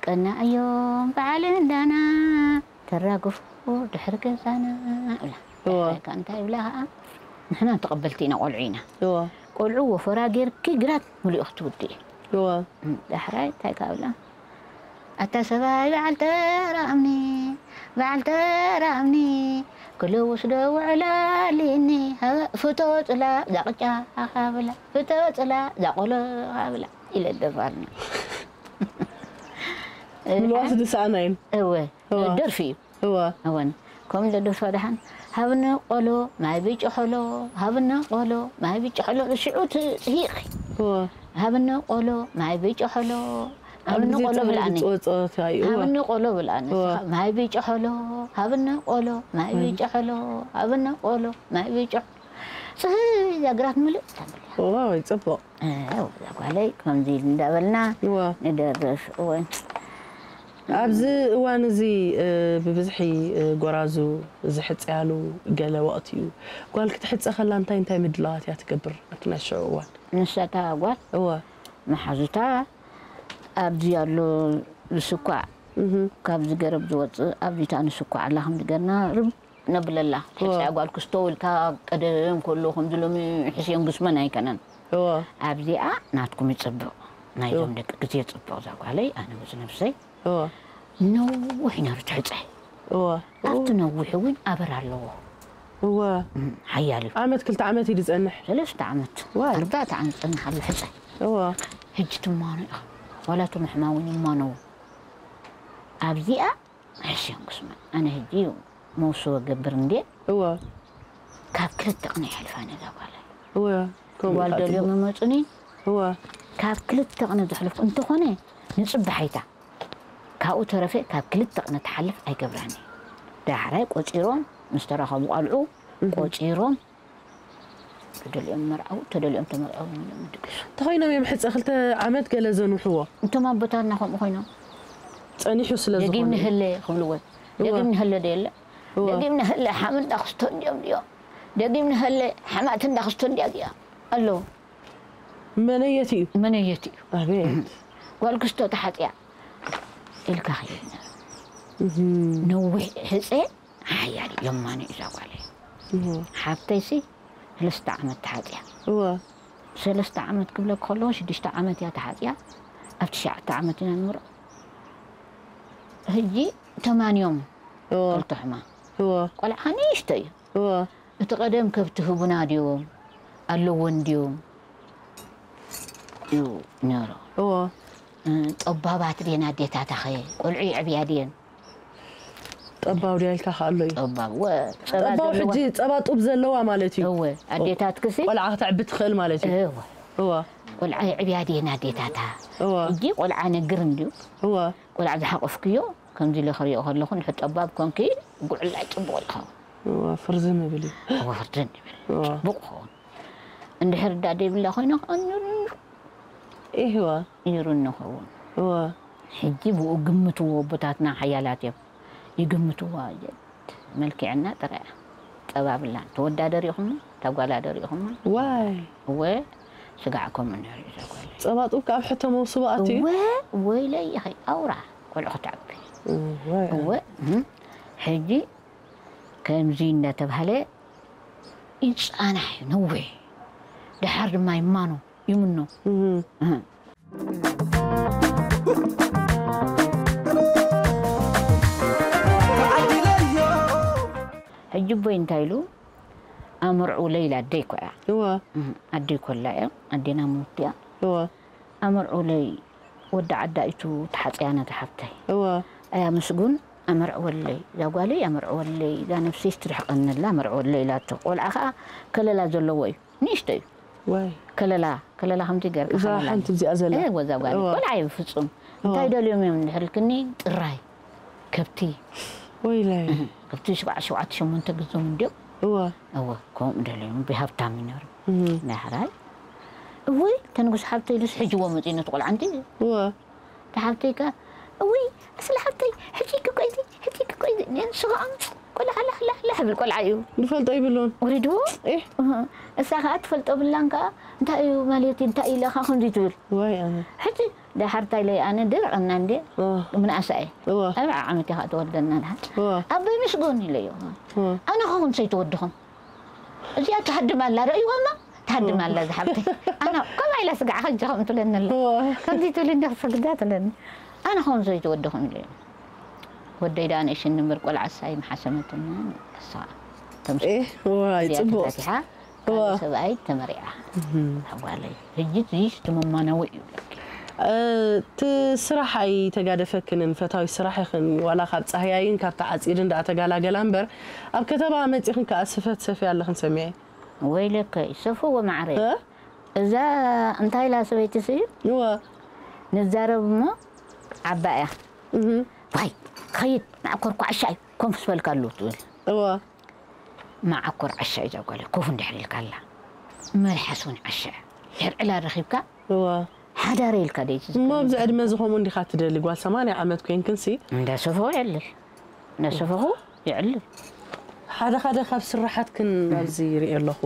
"ቀናእዮም በዓል እንዳና፣ ተራግፉ ድሕሪ ገዛና" እብላ። እወ። ዳሕራይ ከኣ እንታይ ይብላ ኸኣ? ንሕና ተቐበልቲ ኢና፣ ቆልዑ ኢና። እወ። ቆልዑ ወፈራ ጌርኪ ግራት ሙሉእ ክትውድኢ። እወ። እም፣ ዳሕራይ እንታይ ከኣ እብላ? "ኣታ ሰብኣይ በዓል ተራእምኒ፣ በዓል ተራእምኒ፣ ክልውስ ዶ ውዕል ኣሊኒ፣ ሃ፣ ፍቶ ጽላ ዛቕጫ ሃብላ፣ ፍቶ ጽላ ዛቆሎ ሃብላ" ኢለ ደርፋልና። ምልዋስ ዝሰኣና እየን። እወ፣ እዋ። ደርፊ እዩ። እዋ። እወን፣ ከምኡ ኢለ ደርፋ ደሓን፣ "ሃብኒ ቆሎ ማይ ብጭ ሖሎ፣ ሃብኒ ቆሎ ማይ ብጭ ሖሎ" ሽዑ ትጽሂቕ። እዋ። "ሃብኒ ቆሎ ማይ ብጭ ሖሎ፣ ኣብ ሃብኒ ግዜ ቆሎ ጸሃይ ብልኣኒ። ዝጸወ ጸወታ እዩ። እዋ። ሃብኒ ቆሎ ብልኣኒ። እዋ። ማይ ብጭ ሖሎ፣ ሃብኒ ቆሎ ማይ ማይ ብጭ ሖሎ፣ ሃብኒ ቆሎ ማይ ብጭ ሖሎ" ጽህይ እዛ ግራት ምልእ ተብል። ዋው፣ ጽቡቕ። እወ፣ እዛ ጓለይ ከምዚ ኢሉ እንዳበልና እዋ። ንደርፍ። እወ። ኣብዚ እዋን እዚ፣ እ፣ ብብዝሒ፣ እ፣ ጎራዙ ዝሕጸያሉ ገለ ወቕቲ እዩ። ጓል ክትሕጸ ከላ እንታይ እንታይ ምድላዋት እያ ትገብር ኣብቲ ናይ ሽዑ እዋን? ንሳ እታ ጓል እወ። መሓዙታ ኣብዚ ኣሎ ዝስኳዕ፣ እህ። ካብዚ ገረብ ዝወጽእ ኣብዚ እታ ንስኳዕ ኣላ፣ ከምዚ ገርና ርብ ነብለላ። እወ። ሕጻ ጓል ክስተውልካ ቀደም ከሎ ከምዚ ሎሚ ሕስዮን ግስመን ኣይከነን። እወ። ኣብዚኣ ናትኩም ይጽብቕ። ናይዞም እወ። ደቂ ግዜ ጽብቕ እዛ ጓለይ፣ ኣነ ምስ ነብሰይ። እወ። ነዊሕ ነሩ ትሕጸ። እወ። ኣብቲ ነዊሕ እውን ኣበር ኣለዎ። እወ። እም፣ ሓያል እዩ። ዓመት ክልተ ዓመት እዩ ዝጸንሕ። ሰለስተ ዓመት፣ ዋይ። ኣርባዕተ ዓመት ዝጸንሕ ኣሎ ሕጸ። እወ። ሕጂ ትማኖ ኢኻ። ዋላ እቶም ኣሕማም እውን ይማነዉ። ኣብዚኣ ሕስዮም ክስመ። ኣነ ሕጂ መውስቦ ገብር እንዴ? እወ። ካብ ክልተ ቅነ ይሕልፋ ነዛ ጓል። እወ። ከምኡ ጓል ኢኻ ደልዮም ጽቡቕ። ይመጹኒ። እወ። ካብ ክልተ ቅነ ዘሕልፍ እንተኾነ ንጽባሓይታ ካብኡ ተረፈ ካብ ክልተ ቅነ ትሓልፍ ኣይገብራኒ። ዳሕራይ ቆጺሮም ምስ ተራኸቡ ቃልዑ ቆጺሮም ተደልዮም መርዓው ተደልዮም ተመርዓው ምድግሱ። ተኾይኖም እዮም ሕፀ ክልተ ዓመት ገለ ዘንውሕዎ። እንቶም ኣቦታትና ከምኡ ኮይኖም ጸኒሑ ስለ ዝኾነ። ደጊም ንህለ ክብልዎ። ደጊም ንህለ ዶ የለ? ደጊም ንህለ ሓም እንዳክስቶ እንዲዮም ድዮም። ደጊም ንህለ ሓማት እንዳክስቶ እንዲያ ድያ ኣሎ። መነየት እዩ። መነየት እዩ። ኣቤት። ጓል ክስቶ ተሓፅያ ኢልካ ከይድ ነሩ። ነዊሕ ሕፀ ሓያል እዩ። የማነ እዩ እዛ ጓለይ። ሓፍተይሲ ሰለስተ ዓመት ተሓፅያ። እወ። ሰለስተ ዓመት ክብለክ ከለኹ ሽዱሽተ ዓመት እያ ተሓፅያ። ኣብ ትሽዓተ ዓመት ኢና ንምርዖ። ሕጂ ተማንዮም እወ። ክልተ ሕማ። እወ። ቆልዓ ንእሽቶ እዩ። እወ። እቲ ቀደም ከብቲ ህቡና ድዮም ኣለወን ድዮም እዩ ነይሩ። እወ። ጠባባት ድየን ኣዴታታኸ ቆልዑ ይዕብያ ድየን? ጠባብ ድያ ኢልካ ከ ኣሎ እዩ። ጠባብ ወ ጸባ ጠባብ ዘለዎ ሕጂ ጸባ ጡብ ዘለዋ ማለት እዩ። እወ ኣዴታትክሲ ቆልዓ ክተዕቢ ትኽእል ማለት እዩ። እወ እወ ቆልዓ ይዕብያ ድየን ኣዴታታ? እወ ሕጂ ቆልዓ ነግር እንድዩ እወ ቆልዓ ዝሓቆፍክዮ ከምዚ ኢለ ክሪኦ ከለኹ ንሕ ጠባብ ኮንኪ ጉዕላይ ጽቡቕ ይኸውን። እወ ፍርዝም ይብል እዩ። እወ ፍርዝም ይብል እወ ጽቡቕ ይኸውን። እንድሕር እዳ ደይብላ ኮይና ከኣ ኑር ኑር ኢህዋ ይሩ እንኸውን። እወ ሕጂ ብኡ ግምትዎ ኣቦታትና ሓያላት እዮም ይግምትዋ እየት መልኪዕና ጥራያ ጸባብላን ተወዳደር ኢኹም ተጓላደር ኢኹም ዋይ እወ ስጋዕኩም ነሪ ዘጓል ጸባጡ ካብ ሕቶ መውስቡ ኣትዩ እወ ወይለይ ይኸይ ኣውራ ቆልዑ ክተዕቢ እወ እወ እም፣ ሕጂ ከምዚ እንዳተባህለ ይጻናሕ እዩ ነዊሕ ደሓር ድማ ይማኖ ይምኖ እህ። ሕጂ ቦይ እንታይ ኢሉ ኣመርዑ ለይላ ኣደይ ኮያ እወ ኣደይ ኮላ እያ ኣዴና ምውት እያ እወ ኣመርዑ ለይ ወዲ ዓዳ ኢቱ ተሓፅያ ነታ ሓብተይ እወ ኣያ ምስጉን ኣመርዕወለይ እዛ ጓለይ ኣመርዕወለይ እዛ ነብሰይ ስትርሕቐኒ ኣላ ኣመርዕወለይ ኢላቶ ቆልዓ ከዓ ከለላ ዘለዎ እዩ ንእሽቶ እዩ ወይ ከለላ ከለላ ከምዚ ገርካ እዛ ሓንቲ እዚኣ ዘላ እወ እዛ ጓለይ እወ ቆልዓ እዩ ፍፁም እንታይ ደልዮም እዮም እንድሕር ኢልክኒ ጥራይ ከብቲ ወይለይ ከብቲ ሽባዕ ሸውዓተ ሸሞንተ ግዞም እንድዮም እወ እወ ከምኡ ደልዮም ብሃብታም ይነሩ እህ ናይ ሕራይ እወይ ተንጉስ ሓብተይ ኢሉስ ሕጅዎ መፂኡ ነቲ ቆልዓ እንዲ እወ ተሓብተይካ እውይ ኣስሊ ሓብተይ ሕጂ ክኮይዚ ሕጂ ክኮይዚ ንስኻኦም ቆልዓ ላሕላሕላሕ ብል ቆልዓ እዩ ንፈልጦ ይብሉን ወሪድዎ እህ፣ እሳ ከዓ ትፈልጦ ብላን ከዓ እንታይ እዩ ማለት እዩ እንታይ ኢለካ ከምዚ ትብል ወይ ኣነ ሕጂ ዳሓር እንታይ ኢለዮ ኣነ ድርዕና እንደ እህ፣ ምንኣሳ እየ እወ ኣብ ዓመት ኢኻ ትወደና ድሓር እወ ኣቦይ ምስጉን ኢለዮ እወ ኣነ ከውን ሰይተወድኹም እዚኣ ትሃድም ኣላ ረእይዋማ ትሃድም ኣላ ዝሓብተይ ኣና ከምኣ ኢላ ስጋዕ ከንጂ ከም ትብለኒ ኣላ ከምዚ ትብል እንዲ ክሰግዳ ትብለኒ ኣነ ከም ዘይትወድኹም ኢለ ወደይ ደኣ ንእሽኒ እምበር ቆልዓ እሳ ይምሓሰመትና እሳ ዋይ ጽቡቅ ተፈቲሓ ሰብኣይ ተመሪዓ ኣጓለይ ሕጂ ትይሽ ትመማነዊ እዩ እቲ ስራሕ ኣይተጋደፈክንን ፈታዊ ስራሕ ኢኽን ዋላ ካብ ጻህያይን ካብ ተዓጺድን ደኣ ተጋላገላ እምበር ኣብ ከተማ መጺኽን ከኣ ስፈ ትሰፍያ ኣለኽን ሰሚዐ ወይለከይ ሰፍዎ ማዕረ እዛ እንታይ ኢላ ሰበይቲ ስዩ እወ ንዛረብ እሞ ዓባ እያ እህ ዋይ ኸይድ መዓኮር ኳዕሻ እዩ ኮንፍስ በልካ ኣሎ ትብል እወ መዓኮር ዓሻ እዩ ዛጓለ ኮፍ እንድሕር ኢልካ ኣላ መልሓስ እውን ዓሻ እዩ ድሕር ዕላል ረኺብካ እወ ሓዳረ ኢልካ ደይቲ እሞ ኣብዚ ዕድመ እዚ ከምኡ እንዲኻ ትደሊ ጓል ሰማንያ ዓመት ኮይንክንሲ እንዳሰፍኹ የዕልል እንዳሰፈኹ የዕልል ሓደ ሓደ ካብ ስራሓትክን ኣብዚ ይርኢ ኣለኹ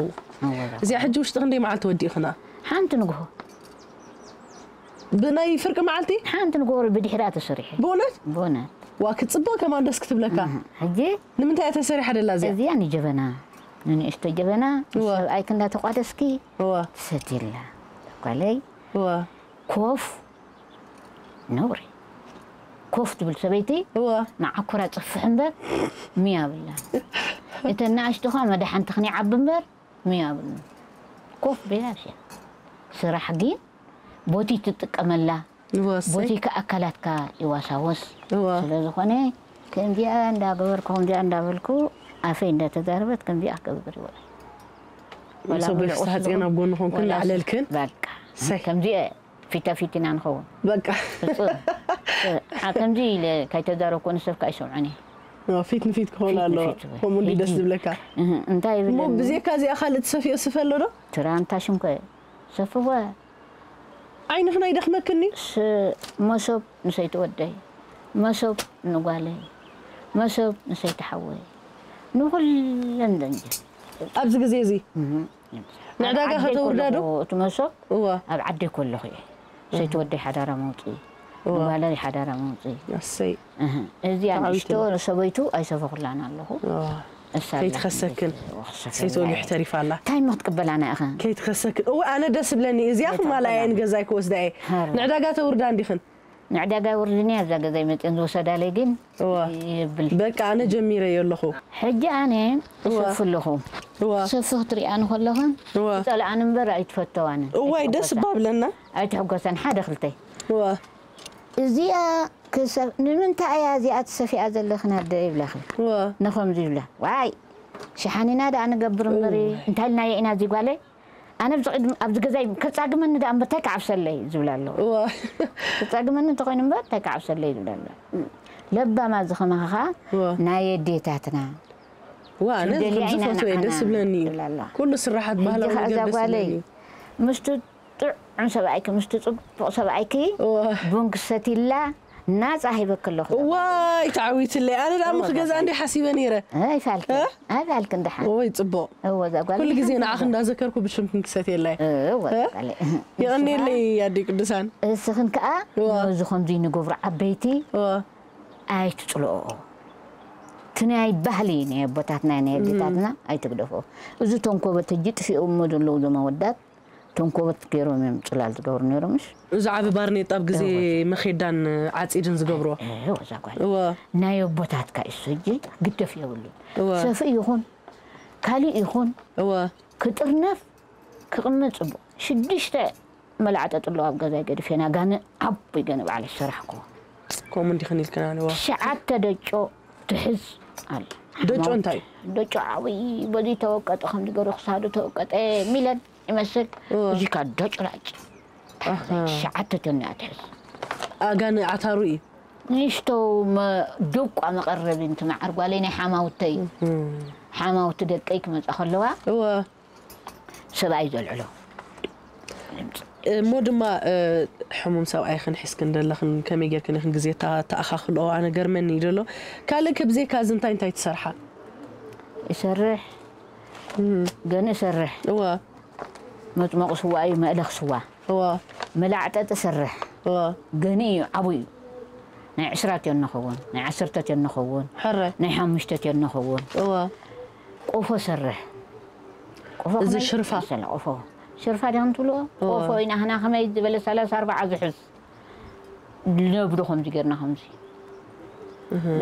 እዚኣ ሕጂ ውሽጢ ክንደይ መዓልቲ ወዲእኽና ሓንቲ ንግሆ ብናይ ፍርቂ መዓልቲ ሓንቲ ንግሆ ብድሕሪኣ ተሰሪሐ ብእውነት ብእውነት ዋ ክትፅብቕ ከማን ደስ ክትብለካ ሕጂ ንምንታይ እያ ተሰሪሓ ደላ እዚኣ እዚኣ ንጀበና ንንእሽቶ ጀበና ምስ ሰብኣይክ እንዳተቋደስኪ ትሰትየላ ጓለይ ኮፍ ነውሪ ኮፍ ትብል ሰበይቲ መዓኮራ ፅፍሕ እምበር ሚያ ብላ እተን ንኣሽቱ ኸ መድሓንቲ ክንይዓቢ እምበር ሚያ ብሉ ኮፍ ቤላሽ እያ ስራሕ ግን ቦቲ ትጥቀመላ ቦቲ ከኣካላትካ ይዋሳወስ ስለ ዝኾነ ከምዚኣ እንዳገበርኩ ከምዚኣ እንዳበልኩ ኣፈይ እንዳተዛረበት ከምዚኣ ክገብር ይውዕል ሰበይ ፍስሓ ፅዮን ኣብ ጎንኹም ክላዕለልክን ከምዚኣ ፊት ንፊት ኢና ንኸውን። በቃ ፍጹም። እ፣ ኣ፣ ከምዚ ኢለ ከይተዛረብኩ ንሰብ ከኣ ይሰምዖኒ። ፊት ንፊት ክኸውን ፊት ኣለዎ። ንፊት፣ ከምኡ እንዲ ፊት ደስ ንፊት። ዝብለካ። እህ፣ እንታይ እሞ ይብለኒ? ብዜካ እዚኣ ካልእ ትሰፍዮ ስፈ ኣሎ ዶ? ትራንታ ሽንኮ ሰፍወ ዓይንኽን ኣይደኽመክኒ? ስ-፣ መሶብ ንሰይቲ ወደይ፣ መሶብ ንጓለይ፣ መሶብ ንሰይቲ ሓወይ፣ ንኹለን ደንጀ ኣብዚ ግዜ እዚ ንዕዳጋ ከተውርዳ ዶ? እቲ መሶብ እዋ ኣብ ዓደይ ከለኹ እየ። ሰይቲ ወደይ ሓዳራ መውፅኢ፣ እዋ ንጓለይ ሓዳራ መውፅኢ። ኣሰይ እህ፣ እዚኣ ተዓዊትና። ንእሽቶ ሰበይቱ ኣይሰፈኹላን ኣለኹ። እዋ እሳ ኣላ ወኽሰፈላ ሰይትወግሕ እየ። ተሪፋ ኣላ። እንታይ እሞ ክትቅበላና ኢኸ? ከይትኸሰክን እወ ኣነ ደስ ዝብለኒ እዚኣ ከይትኸሰክን። ማላየን ገዛይ ክወስዳ እየ። ሃረ። ንዕዳጋ ተውርዳ እንዲኽን? ንዕዳጋ ውርድንያ እዛ ገዛይ መፅን ዝወሰዳለይ ግን እዋ ይብል። በቃ ኣነ ጀሚረዮ ኣለኹ። ሕጂ ኣነ እዋ እሰፍ ኣለኹ። እዋ ሰፍኽ ትሪኣን ከለኽን እዋ ጸልኣን እምበር ኣይትፈተዋንን። እዋይ ደስ ባብለና። ኣይትሕጎሰን ሓደ ክልተ እዋ እዚኣ ክሰፍ ንምንታይ እያ እዚኣ ትሰፊኣ ዘለኽን ኣደ ይብላኺ። እዋ ንኸምዚ ይብላ ዋይ ሽሓኒና ደኣ ንገብር እምበሪ እንታይ ኢልናዮ ኢና እዚ ጓለይ ኣነ ኣብዚ ቅድሚ ኣብዚ ገዛይ ከጻግመኒ ደኣ እምበር እንታይ ክዓብሰለይ ዝብላ ኣለዋ። እዋ ክጻግመኒ እንተኾይኑ እምበር እንታይ ክዓብሰለይ ዝብላ ኣለዋ። ለባማ እዚ ከማኻ ኸኣ እዋ ናይ ኣዴታትና እዋ ኣነ ክንደልያ ከምዚ ኢና ፈትወ እየ ደስ ንዓና ዝብለኒ እዩ። ትብላ ኣለዋ። ኩሉ ስራሓት ሕጂ ባህላዊ ኸኣ ነገር እዛ ደስ ጓለይ ዝብለኒ እዩ። ምስቲ ጥዑም ሰብኣይኪ ምስቲ ጽቡቕ ሰብኣይኪ እዋ ቡን ክሰትይላ ናጻ ሂበኪ ኣለኹ። እዋይ ተዓዊትለይ ኣነ ደኣ ምኽገዛ እንዲ ሓሲበ ነይረ። ኣይፋልክን ኣይፋልክን ደሓን ወይ ጽቡቕ እወ እዛ ጓል ኩሉ ግዜ ሓንቲ ንዓኽ እዛ። እንዳዘከርኩ ብሽምክን ክሰትየላይ። እወ እ? ጓል የቐንየለይ ኣዲ ቅዱሳን። እስኽን ከኣ እዋ። ነዚ ከምዚ ንገብሩ ዓበይቲ እዋ ኣይትጽልኦ እቲ ናይ ባህሊ ናይ ኣቦታትና ናይ ኣዴታትና ኣይትግደፎ። እዚ ተንኮበት ሕጂ ጥፊኦሞ ዘለዉ እዞም ኣወዳት ተንኮበት ገይሮም እዮም ጽላል ዝገብሩ ነይሮምሽ። እዚ ዓቢ ባርኔጣ ኣብ ግዜ መኼዳን ዓጺድን ዝገብርዎ። እወ እዛ ጓል እወ ናይ ኣቦታትካ እሱ ሕጂ ግደፍ የብሉን። እወ ሰፍኢ ይኹን ካልእ ይኹን እወ ክጥርነፍ ክቕመጥ ጽቡቕ። ሽዱሽተ መላዕጠ ጥሎ ኣብ ገዛይ ገዲፌና ጋነ ዓቦይ ገነ ባዕለ ዝሰራሕኩዎ ከምኡ እንዲኽን ኢልክና ንዋ ትሽዓተ ደጮ ትሕዝ ኣላ። ደጮ እንታይ ደጮ ዓብዪ በዚ ተወቀጠ ከምዚ ገሩ ክሳዱ ተወቀጠ ሚለን ይመስል እወ። እዚካ ደጭራጭ ኣሃ። ትሽዓተ ቶን እያ ትሕዝ ኣጋነ ዓታሩ እዩ ንእሽቶ መ- ደቋ መቐረቢ እንት መዓር ጓለይ ናይ ሓማውተይ ሓማውቲ ደቀይ ክመፃ ከለዋ እወ ሰብኣይ ዘልዕሎ እሞ ድማ እ፣ ሕሙም ሰብኣይኽን ሒዝክን ዘለኽን ከመይ ጌርክን ኢኽን ግዜ ታ- ተኣኻኽልኦ ኣነ ገርመኒ እዩ ዘሎ ካልእ ከብዘይካ እዚ እንታይ እንታይ ትሰርሓ ይሰርሕ ገን ይሰርሕ እዋ መጥመቑ ስዋ እዩ መእለኽ ስዋ እዋ መላዕጠጢ ሰርሕ እዋ ገኒ እዩ ዓቡ እዩ ናይ ዕስራ ትዮ ንኸውን ናይ ዓሰርተ ትዮ ንኸውን ሕረ ናይ ሓሙሽተ ትዮ ንኸውን እዋ ቆፎ ሰርሕ ቆፎ እዚ ከመይ ሽርፋ። መሰለ ቆፎ ሽርፋ ዲኹም ትብልዎ እዋ። ቆፎ ኢና ህና ከመይ ዝበለ ሰላሳ ኣርባዓ ዝሕዝ ነብዶ ከምዚ ጌርና ከምዚ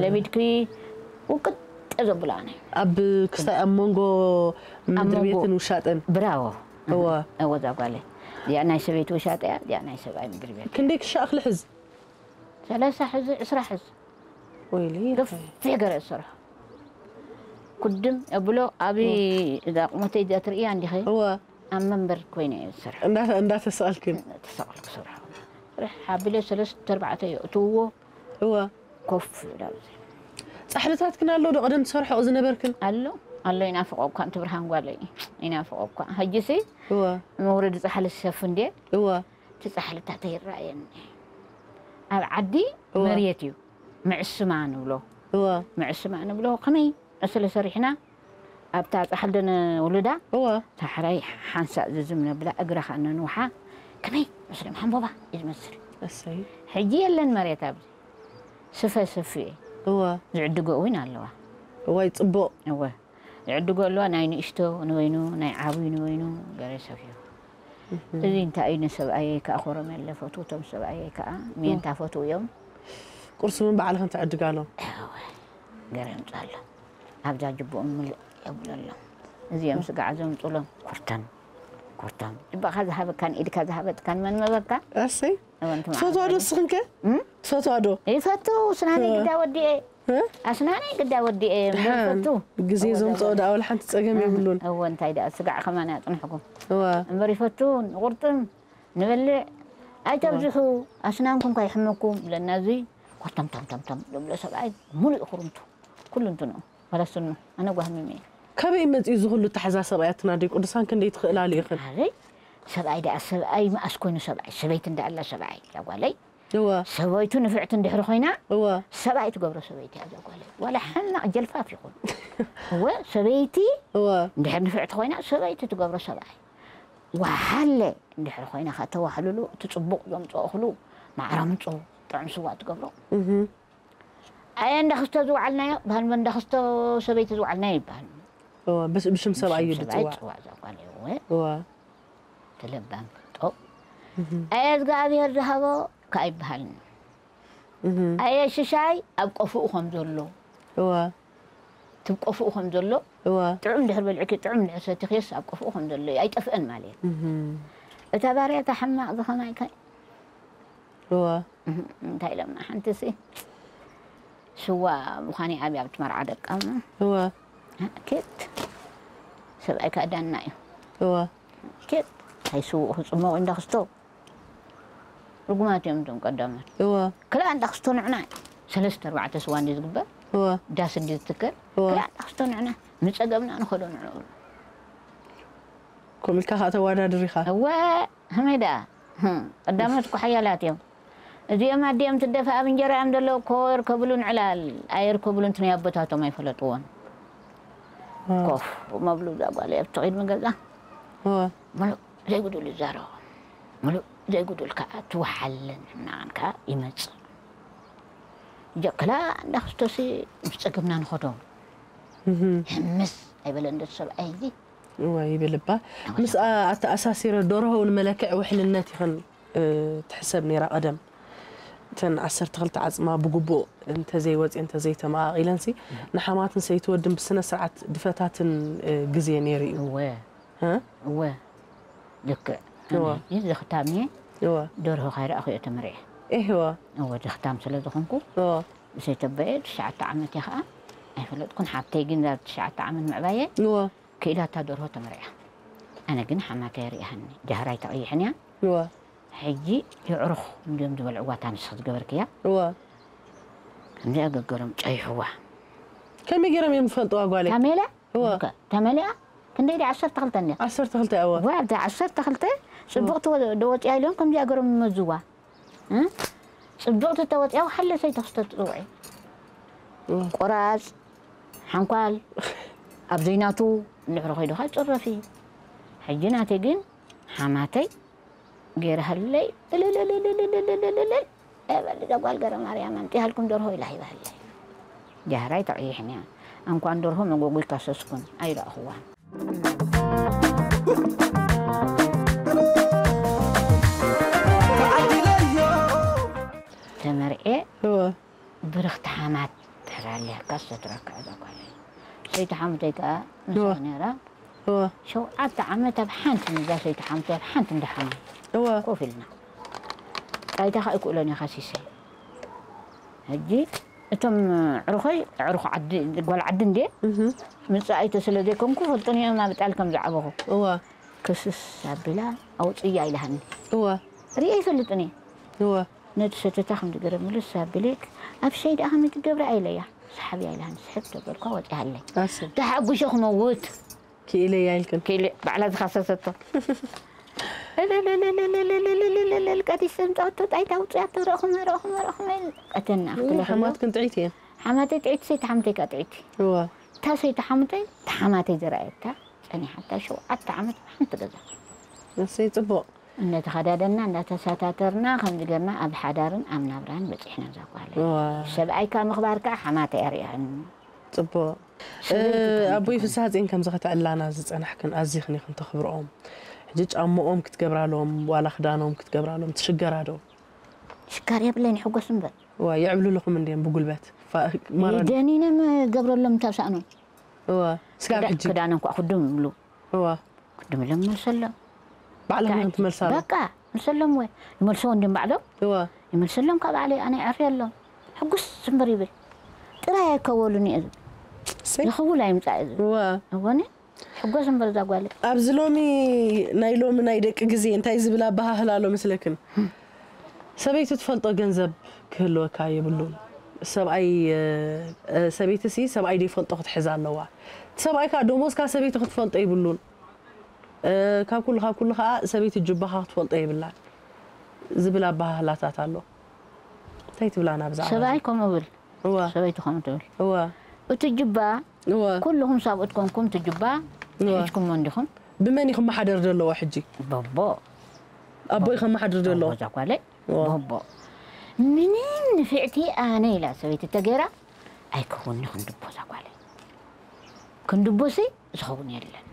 ለሚድኪ ውቅጥ ዘብላኒ ኣብ ክስታይ ኣብ መንጎ ምድሪ መንጎ። ቤትን ውሻጥን ብራዎ እዋ እወ እዛ ጓለይ እዚኣ ናይ ሰበይቲ ውሻጠ እያ እዚኣ ናይ ሰብኣይ ምድሪ ቤት ክንደይ ክሻ እኽሊ ሕዝ ሰላሳ ሕዚ ዕስራ ሕዚ ወይሊ ገፊሕ ገረ ዝሰርሖ ኩድም የብሎ ኣብ እዛ ቁመተይ እዚኣ ትርእያ እንዲኸ እዋ ኣብ መንበር ኮይነ እየ ዝሰርሖ እንዳ- እንዳተሰኣልክን ተሰቕል ክሰርሖ ርሕ ሓቢለ ሰለስተ ኣርባዕተ የእትውዎ እዋ ኮፍ ይብል ኣብዚ ፃሕልታትክን ኣሎ ዶ ቀደም ትሰርሖ ዝነበርክን ኣሎ ኣሎ ይናፍቆ እኳ እንቲ ብርሃን ጓለይ ይናፍቆ እኳ ሕጂሲ እዋ መውረዲ ፃሕሊ ዝሸፍን ድየ እዋ እቲ ፃሕልታት ኣይረኣየኒ ኣብ ዓዲ እዋ። መርየት እዩ ምዕስማ ንብሎ እዋ ምዕስማ ንብሎ ከመይ መስለ ሰሪሕና ኣብታ ፃሕሊ ደነውልዳ እዋ ታሕራይ ሓንሳእ ዝዝም ነብላ እግራ ከዓ ነንውሓ ከመይ መስለ ማንቦባ እዩ ዝመስል እሰይ ሕጂ የለን መሬት ኣብዚ ስፈ ሰፊ እየ እዋ ዝዕድጎ እውን ኣለዋ እዋይ ፅቡቕ እወ ዝዕድጎ ኣለዋ ናይ ንእሽቶ ንበይኑ ናይ ዓብዩ ንበይኑ ገረ ሰፊዩ እዚ እንታይ እዩ ንሰብኣየይ ከዓ ኮረም የለ ፈትውቶም ሰብኣየይ ከዓ ሜንታ ፈትው እዮም ቁርሲ እውን ባዕልኽን ትዕድጋሎም ገረ ምፃሎ ኣብዛ ጅብኦም ምልእ የብለሎም እዚኦም ስጋዕ ዘምፅሎም ኩርተም ኩርተም ጅባኻ ዝሃበካን ኢድካ ዝሃበጥካን መን መበካ ኣሰይ እወንቲ ትፈትዋ ዶ እስኽንከ ትፈትዋ ዶ ይፈቱ ስናነይ ግዳ ወዲኤ እ? ኣስናነይ ግዳ ወዲኤ ደሓን ፈቱ ግዜ ዘምፅኦ ደኣ ወላ ሓንቲ ፀገም የብሉን እወ እንታይ ደኣ ስጋዕ ከማን ኣፅንሕኩም እዋ እምበር ይፈቱ ንቁርጥም ንበልዕ ኣይተብዝሑ፣ ኣስናንኩም ከይሕመኩም ብለና፣ እዚ ኮተም ተም ተም ተም ዝብሎ ሰብኣይ፣ ሙሉእ ክርምቱ፣ ኩሉ እንትንኡ፣ ዋላ ስኑ፣ ኣነ ጓህሚመ እየ። ካበይ መጺኡ እዚ ኩሉ ኣተሓዛ ሰብኣይ? ኣትና ኣደይ ቅዱሳን ክንደይ ትኽእላ ኢኽን? ኣበይ ሰብኣይ ደኣ፣ ሰብኣይ መኣስ ኮይኑ ሰብኣይ፣ ሰበይቲ እንዳ ኣላ ሰብኣይ፣ እዛ ጓለይ። እወ። ሰበይቱ ንፍዕቲ እንድሕሪ ኮይና፣ እወ። ሰብኣይ ትገብሮ ሰበይቲ እያ እዛ ጓለይ። ዋላ ሕማቕ ጀልፋፍ ይኹን። እወ፣ ሰበይቲ እወ። እንድሕር ንፍዕቲ ኮይና፣ ሰበይቲ ትገብሮ ሰብኣይ። ወሓለ እንድሕሪ ኮይና፣ ከተዋሕልሉ፣ እቲ ጽቡቕ ዘምጽኦ እኽሉ፣ ማዕረ ምጹ፣ ጥዑም ስዋ ትገብሮ። እህ። ኣየ እንዳኽስቶ ዝወዓልናዮ፣ በሃል እንዳኽስቶ ሰበይቲ ዝወዓልናዮ ይበሃል። እወ፣ ብስ-፣ ብሽም ሰብኣይ እዩ ብሽም ሰብኣይ ዝጽዋዕ። ዝጽዋዕ እዛ ጓለይ፣ እወ። እወ። ተለባም፣ ጦ። እህ። ኣየ እግዚኣብሔር ዝሃቦ ከኣ ይበሃልን። እህ። ኣየ ሽሻይ ኣብ ቆፍኡ ከም ዘሎ። እወ። ትብ ቆፍኡ ከም ዘሎ። እወ። ጥዑም ድሕር በልዕኪ፣ ጥዑም ድሕር ሰቲኽየስ ኣብ ቆፍኡ ከም ዘሎ እዩ። ኣይጠፍእን ማለት እዩ። እህ። እታ ባርያ እታ ሕማቕ ዝኸማይ ከ-፣ እወ። እህ፣ እንታይ ኢሎምና ሓንቲ ሲ ስዋ ምዃን ይኣብያ ኣብቲ መርዓ ደቃ እሞ። እወ። ኬት ሰብኣይ ከኣ ዳና እዩ። እወ። ኬት ኣይስውኡ ክጽመቑ እንዳኽስቶ። ርጉማት እዮም እቶም ቀዳሞት። እወ። ክላእ እንዳኽስቶ ንዕና ሰለስተ ኣርባዕተ ስዋ እንዲ ዝግበር፣ እወ። ዳስ እንዲ ዝትከል፣ እወ። ክላእ እንዳኽስቶ ንዕና ንጸገምና ንኸዶ ንዕኡ። ከምኡ ኢልካ ከኣ ተወዳድር ኢኻ። እወ፣ ከመይ ደኣ? ህም፣ ቀዳሞት እኮ ሓያላት እዮም። እዚኦም ኣዲኦም ትደፋ ኣብ እንጀራ እዮም ዘለዉ እኮ፣ የርከብሉ ንዕላል፣ ኣየርከብሉን እቲ ናይ ኣቦታቶም ኣይፈለጥዎን። እወ። ኮፍ መብሉ እዛ ጓል ኣብቲ ቅድሚ ገዛ። እወ። ምሉእ ዘይጉዱል ይዛረቦም። ምሉእ ዘይጉዱል ከኣ ትወሓልን ሕማቕን ከኣ ይመጽእ። ጀክላ እንዳ ክርስቶስ ምስ ጸገምና ንኸዶ። እህ። ሕምስ ኣይበለን ዶ ሰብኣይ እዚ? እወ፣ ይብል እባ። እወ፣ ምስኣ ሰብኣይ። ኣተኣሳሲረ ደርሆ እውን መለክዒ ውሕልነት ይኸን፣ እ፣ ትሕሰብ ነይራ ቀደም። እተን ዓሰርተ ክልተ ዓጽማ ብግቡእ እንተዘይወጽኤን እንተዘይተመቓቒለንሲ፣ እህ። ንሓማትን ሰይቲ ወድን ብስነ ስርዓት ድፈታትን፣ እ፣ ግዜ ነይሩ እዩ። እወ። እ? እወ፣ ልክዕ። እወ። ኣነ እዚ ዘኽታም እየ። እወ። ደርሆ ካይረኣኹ እየ ተመርዕየ። ኤህ፣ እወ። እወ፣ ዘኽታም ስለ ዝኾንኩ፣ እወ። ብሰይተበየ ትሽዓተ ዓመት እየ ኸዓ። ኣይፈለጥኩን። ሓብተይ ግን እዛ ትሽዓተ ዓመት ምዕባየ እወ። ክኢላታ ደርሆ ተመርዕያ። ኣነ ግን ሓማተይ ርኢሃኒ። ጃህራይ ተቐይሕን እያ። እወ። ሕጂ የዕሩኽ እንድዮም ዝበልዕዋ እታ ንስኺ ዝገበርክያ። እወ። ከምዚኣ ገገሮም ጨይሕዋ። ከመይ ገይሮም እዮም ዝፈልጥዋ ጓለይ? ታሜላ? እወ። እወ። ታሜላ? ክንደይ ድያ? ዓሰርተ ክልተ እንድያ? ዓሰርተ ክልተ እወ። እወ፣ ኣብታ ዓሰርተ ክልተ ጽብቕቲ ወ-፣ ዶ ወጽያ ኢሎም ከምዚኣ ገይሮም ይመዝዋ። እ? ጽብቕቲ ተወጽያ ወሓለ ሰይተኽስቶ ትጽውዒ። እወ። ቆራጽ፣ ሓንኳል፣ ኣብ ዘይናቱ እንድሕሪ ኸይዱ ኸኣ ይጽረፍ እዩ። ሕጂ ናተይ ግን ሓማተይ ገይረሃለይ፣ እልልልልልልልልልልልል፣ እበል እዛ ጓል ገረ ማርያም ኣምጢሃልኩም ደርሆ ኢላ ሂባሃለይ። ጃህራይ ተቕይሕን እያ። እንኳን ደርሆ መጎጉ ይካሰስኩን፣ ኣይረኣኽዋን። ተመርዔ እወ። ብርኽቲ ሓማት ድሕር ኣሊያካ ዝተረከዐ እዛ ጓል እያ። ሰይቲ ሓሙተይ ከኣ እወ። ምሳይ ነይራ። እወ። ሸውዓተ ዓመት ኣብ ሓንቲ፣ ንዛ ሰይቲ ሓሙተይ ኣብ ሓንቲ እንዳ ሓማ እወ። ኮፍ ኢልና። ጣይታ ከኣ ኣይክእሎን እየ ካሲሰይ። ሕጂ እቶም ዕሩኸይ፣ ዕሩኽ ዓዲ፣ ጓል ዓዲ እንድየ፣ እህ። ምጽኣይተ ስለ ዘይኮንኩ ፈልጡን እዮም ኣብ ጣል ከም ዝዓበኹ። እወ። ክስስ ኣቢላ ኣውጽያ ኢላሃኒ። እወ። ርእየ ኣይፈልጥን እየ። እወ። ነቲ ሰተታ ከም ዝገረምሉ ሳብሌክ፣ ኣብ ሻይ ደኣ ከመይ ትገብራ ኢለያ። ሰሓብያ ኢላን ስሕብ ተበልኳ ወጺሃለይ። ኣሰይ። ተሓጒሰ ክመውት። ክኢለያ ኢልክን? ክኢለ፣ ባዕላ ዝኻሰሰቶ። እልልልልልልልልልልል፣ ቀዲስ ዘምጻወቶ ጣይታ ውጽያቶ፣ ረእኹመ፣ ረእኹመ፣ ረእኹመ፣ ቀተና ክትብሎ ሓማትክን ጥዒት እየን? ሓማተይ ጥዒት፣ ሰይቲ ሓምተይ ከኣ ጥዒት። እዋ። እታ ሰይቲ ሓምተይ፣ እታ ሓማተይ ዝረኣየታ፣ ጸኒሓታ ሸውዓተ ዓመት ሓንቲ ገዛ። እሰይ፣ ጽቡቕ። እናተኸዳደና፣ እናተሰታተርና፣ ከምዚ ጌርና ኣብ ሓዳርን ኣብ ናብራን በጺሕና እዛ ጓለይ። ዋው። ሰብኣይካ ምኽባር ከኣ ሓማተይ ኣርእያኒ። ጽቡቕ። ሰበይቲ እ፣ ኣቦይ ትኾን። ፍስሃጽዮን ከምዚ ከተዕላና ዝጸናሕክን ኣዚኽን ኢኽን ተኽብርኦም። ሕጂ ጫምኦም ክትገብራሎም፣ ዋላ ክዳኖም ክትገብራሎም ትሽገራ ዶ? ሽጋር የብለይን፣ ይሕጎስ እምበር። ዋ፣ የዕብልልኹም እንድዮም ብጉልበት። ፋ-፣ ማራ ዶ? ደኒነ ምገብረሎም እንታብ ሳእኖም። እዋ፣ ስጋብ ክዳ-፣ ሕጂ? ክዳኖም እኳ ክድም ይብሉ። እዋ። ክድም ኢሎም መልሰሎም። ባዕሎም እንታይ ኢኹም ትመልሳሎም? በቃ፣ መልሰሎም ወይ። ይመልስዎ እንድዮም ባዕሎም። እዋ። ይመልሰሎም ካብ ባዕለይ፣ ኣነ የዕርየሎም። ሕጉስ እምበር ይብል። ጥራይ ኣይከወሉን እዩ ዝብል። እሰይ። ይኸውል ኣይምጻእ እዩ ዝብል። እዋ። እወኒ፣ ሕጎስ እምበር እዛ ጓለይ። ኣብዚ ሎሚ፣ ናይ ሎሚ ናይ ደቂ ግዜ እንታይ ዝብል ኣበሃህላ ኣሎ መስለክን? ሰበይቲ ትፈልጦ ገንዘብ ክህልወካ የብሉን። ሰብኣይ ሰበይቲ ሲ ሰብኣይ ደይፈልጦ ክትሕዝ ኣለዋ። ሰብኣይ ከዓ ደሞዝካ ሰበይቲ ክትፈልጦ ይብሉን። ካብ ኩሉ ካብ ኩሉ ከዓ ሰበይቲ ጁባኻ ክትፈልጦ የብላን ዝብል ኣባህላታት ኣሎ። እንታይ ትብላና ብዛዕባ ሰብኣይ ከምኡ ብል እዋ ሰበይቲ ከምኡ ትብል እዋ እቲ ጁባ እዋ ኩልኹም ሳብኡት ኮንኩም እቲ ጁባ እዋ ሒዝኩሞ እንዲኹም። ብመን እዩ ክመሓደር ዘለዎ ሕጂ? በቦ ኣቦይ ከመሓድር ዘለዎ። እዛ ጓለይ እዋ በቦ ምንም ንፍዕቲ ኣነ ኢላ ሰበይቲ ተገይራ ኣይከውንኒ ክንድቦ እዛ ጓለይ ክንድቦሲ ዝኸውን የለን።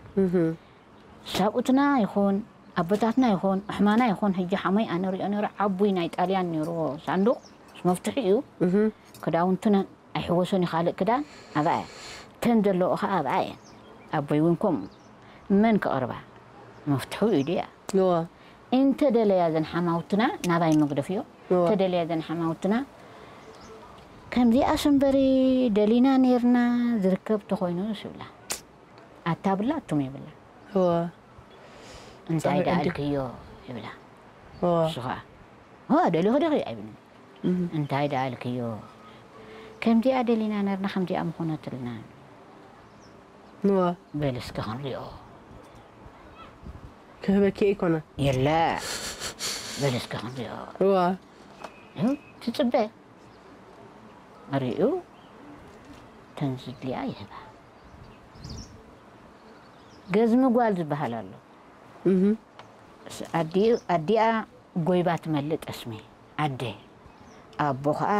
ሳብኡትና ይኹን ኣቦታትና ይኹን ኣሕማና ይኹን ሕጂ ሓሞይ ኣነ ሪኦ ነይሩ ዓቡይ ናይ ጣልያን ነይርዎ ሳንዱቕ ምስ መፍትሑ እዩ ክዳውንቱን ኣይሕወሶን እዩ ካልእ ክዳን ኣብኣ እያ ተን ዘለዎ ኸዓ ኣብኣ እየን ኣቦይ እውን ከምኡ መን ክቕርባ መፍትሑ እዩ ድያ እዋ እንተ ደለያ ዘን ሓማውትና ናባይ መግደፍዮ እዋ እንተ ደለያ ዘን ሓማውትና ከምዚኣስ እምበሪ ደሊና ነይርና ዝርከብ ተኾይኑ ስብላ ኣታ ብላ ኣቱም የብላ እዋ እንታይ ጸብዕ እንዲ- ደኣልክዮ ይብላ እዋ እሱ ኸዓ ዋ ደሊኹ ዲኺ ኣይብልን እህ እንታይ ደኣልክዮ ከምዚኣ ደሊና ነርና ከምዚኣ ምኾነትልና እዋ በል እስከ ክንሪኦ ክህበኪ ኣይኮነ የለ በል እስከ ክንሪኦ እዋ ይኸው ትጽበ ሪኡ ተን ዝድልያ ይህባ ገዝሚ ጓል ዝበሃል ኣሎ ኣዲኣ ጎይባ ትመልእ ጠስሚ ኣደ ኣቦ ከዓ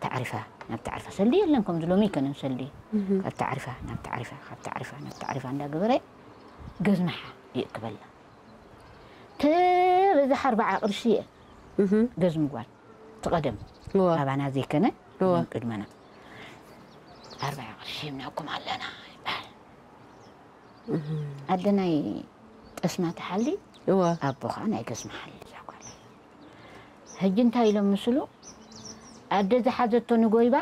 ታዕሪፋ ናብ ታዕሪፋ ሰልዲ የለን ከምዚ ሎሚ ይከነን ሰልዲ ካብ ታዕሪፋ ናብ ታዕሪፋ ካብ ታዕሪፋ ናብ ታዕሪፋ እንዳገበረ ገዝምሓ ይእክበላ ተበዛሕ ኣርባዓ ቅርሺ እየ ገዝሚ ጓል ትቐደም ኣባና ዘይከነ ቅድመና ኣርባዓ ቅርሺ ይብናኩም ኣለና ይበሃል ኣደናይ ጠስማ ትሓሊ እዋ ኣቦኻ ናይ ገዝሚ ሓሊ እዛ ጓል ሕጂ እንታይ ኢሎም ምስሉ ኣደ ዝሓዘቶ ንጎይባ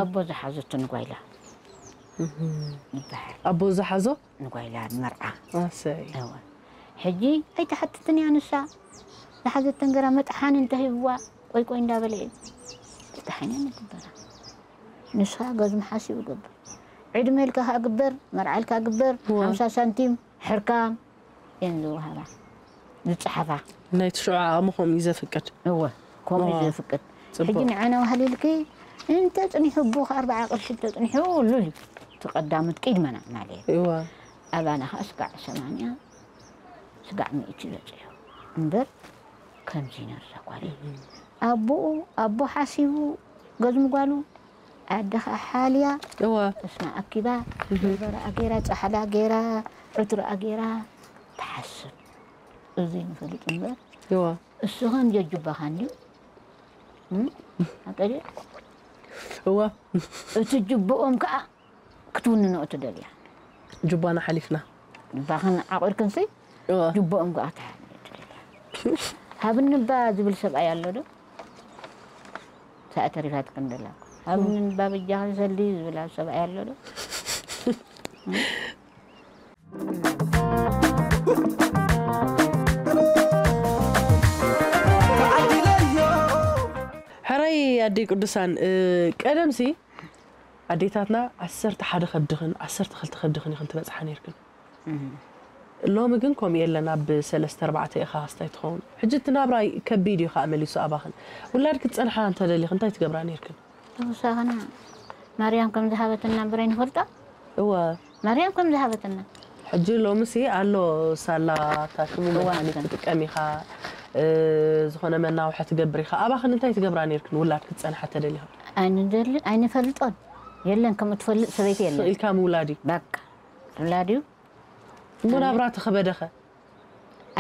ኣቦ ዝሓዘቶ ንጓይላ ይበሃል ኣቦ ዝሓዞ ንጓይላ ንመርዓ ኣሰይ እዋ ሕጂ ኣይትሓትትን እያ ንሳ ዝሓዘተን ገራ መጥሓን እንተሂብዋ ቆይ ቆይ እንዳበለ እዩ ተጣሒነ ንግበራ ንስኻ ገዝሚ ሓሲቡ ገብር ዕድመ ኢልካ ከኣ ግበር መርዓ ኢልካ ግበር እዋ። ሓምሳ ሳንቲም ሕርካም እየን ዝወሃባ ዝጸሓፋ ናይቲ ሽዑ ዓቕሚ ከምኡ እዩ ዘፍቅድ እወ ከምኡ እዩ እዋ። ዘፍቅድ ጽቡቕ። ሕጂ ንዓና ዋህሊልኪ እንተ ጽኒሑ ኣቦ ከኣ ኣርባዓ ቅርሺ እንተ ጽኒሑ ሉል እዩ እቲ ቀዳሞት ቅድመና ማለት እዩ እዋ ኣባና ከኣ ስጋዕ ሰማንያ ስጋዕ ሚእቲ በጺሑ እምበር ከምዚ ነርሳ ጓል ኣቦኡ ኣቦ ሓሲቡ ገዝሚ ጓሉ ኣደ ኸዓ ሓልያ እዋ እስማ ኣኪባ በርበረኣ ገይራ ፃሕላ ገይራ ዕትሮኣ ገይራ ትሓስብ እዚ ንፈልጥ እምበር እዋ እሱ ኸም ጀጁባኻ እንድዩ እም? ኣቀዲ እዋ እቲ ጅብኦም ከዓ ክትውንንኦ ትደልያ ጁባና ሓሊፍና ባኽን ዓቑርክንሲ እዋ ጅብኦም ከዓ ትሓልዮ ትደልያ ሃብኒ እባ ዝብል ሰብኣይ ኣሎ ዶ ሳእ ተሪፋትክን ደላ ሃብኒ እባ በጃኽን ሰልዲ ዝብል ሰብኣይ ኣሎ ዶ ሕራይ ኣደይ ቅዱሳን ቀደምሲ ኣዴታትና ዓሰርተ ሓደ ከብድኽን ዓሰርተ ክልተ ከብድኽን ኢኽን ትበፅሓ ነይርክን ሎሚ ግን ከምኡ የለን ኣብ ሰለስተ ኣርባዕተ ኢኻ ስታይ ትኸውን ሕጂ እቲ ናብራ ከቢድ እዩ ከዓ መሊሱ ኣባኽን ውላድ ክትፀንሓ እንተደሊኽ እንታይ ትገብራ ነይርክን ተወሳኽና ማርያም ከም ዝሃበትና እምበር ኣይንፈልጦ እወ ማርያም ከም ዝሃበትና ሕጂ ሎምሲ ኣሎ ሳላ ታሽሙ እዋ፣ መድሃኒት ከም- ትጥቀም ኢኻ እ፣ ዝኾነ መናውሒ ትገብር ኢኻ ኣባኽን እንታይ ትገብራ ነርክን ውላድ ክትፀንሓ ተደሊኻ ኣይንደልን ኣይንፈልጦን የለን ከም እትፈልጥ ሰበይቲ የለን ኢልካ ምውላድ እዩ በቃ ውላድ እዩ እሞ ናብራ ተኸበደኸ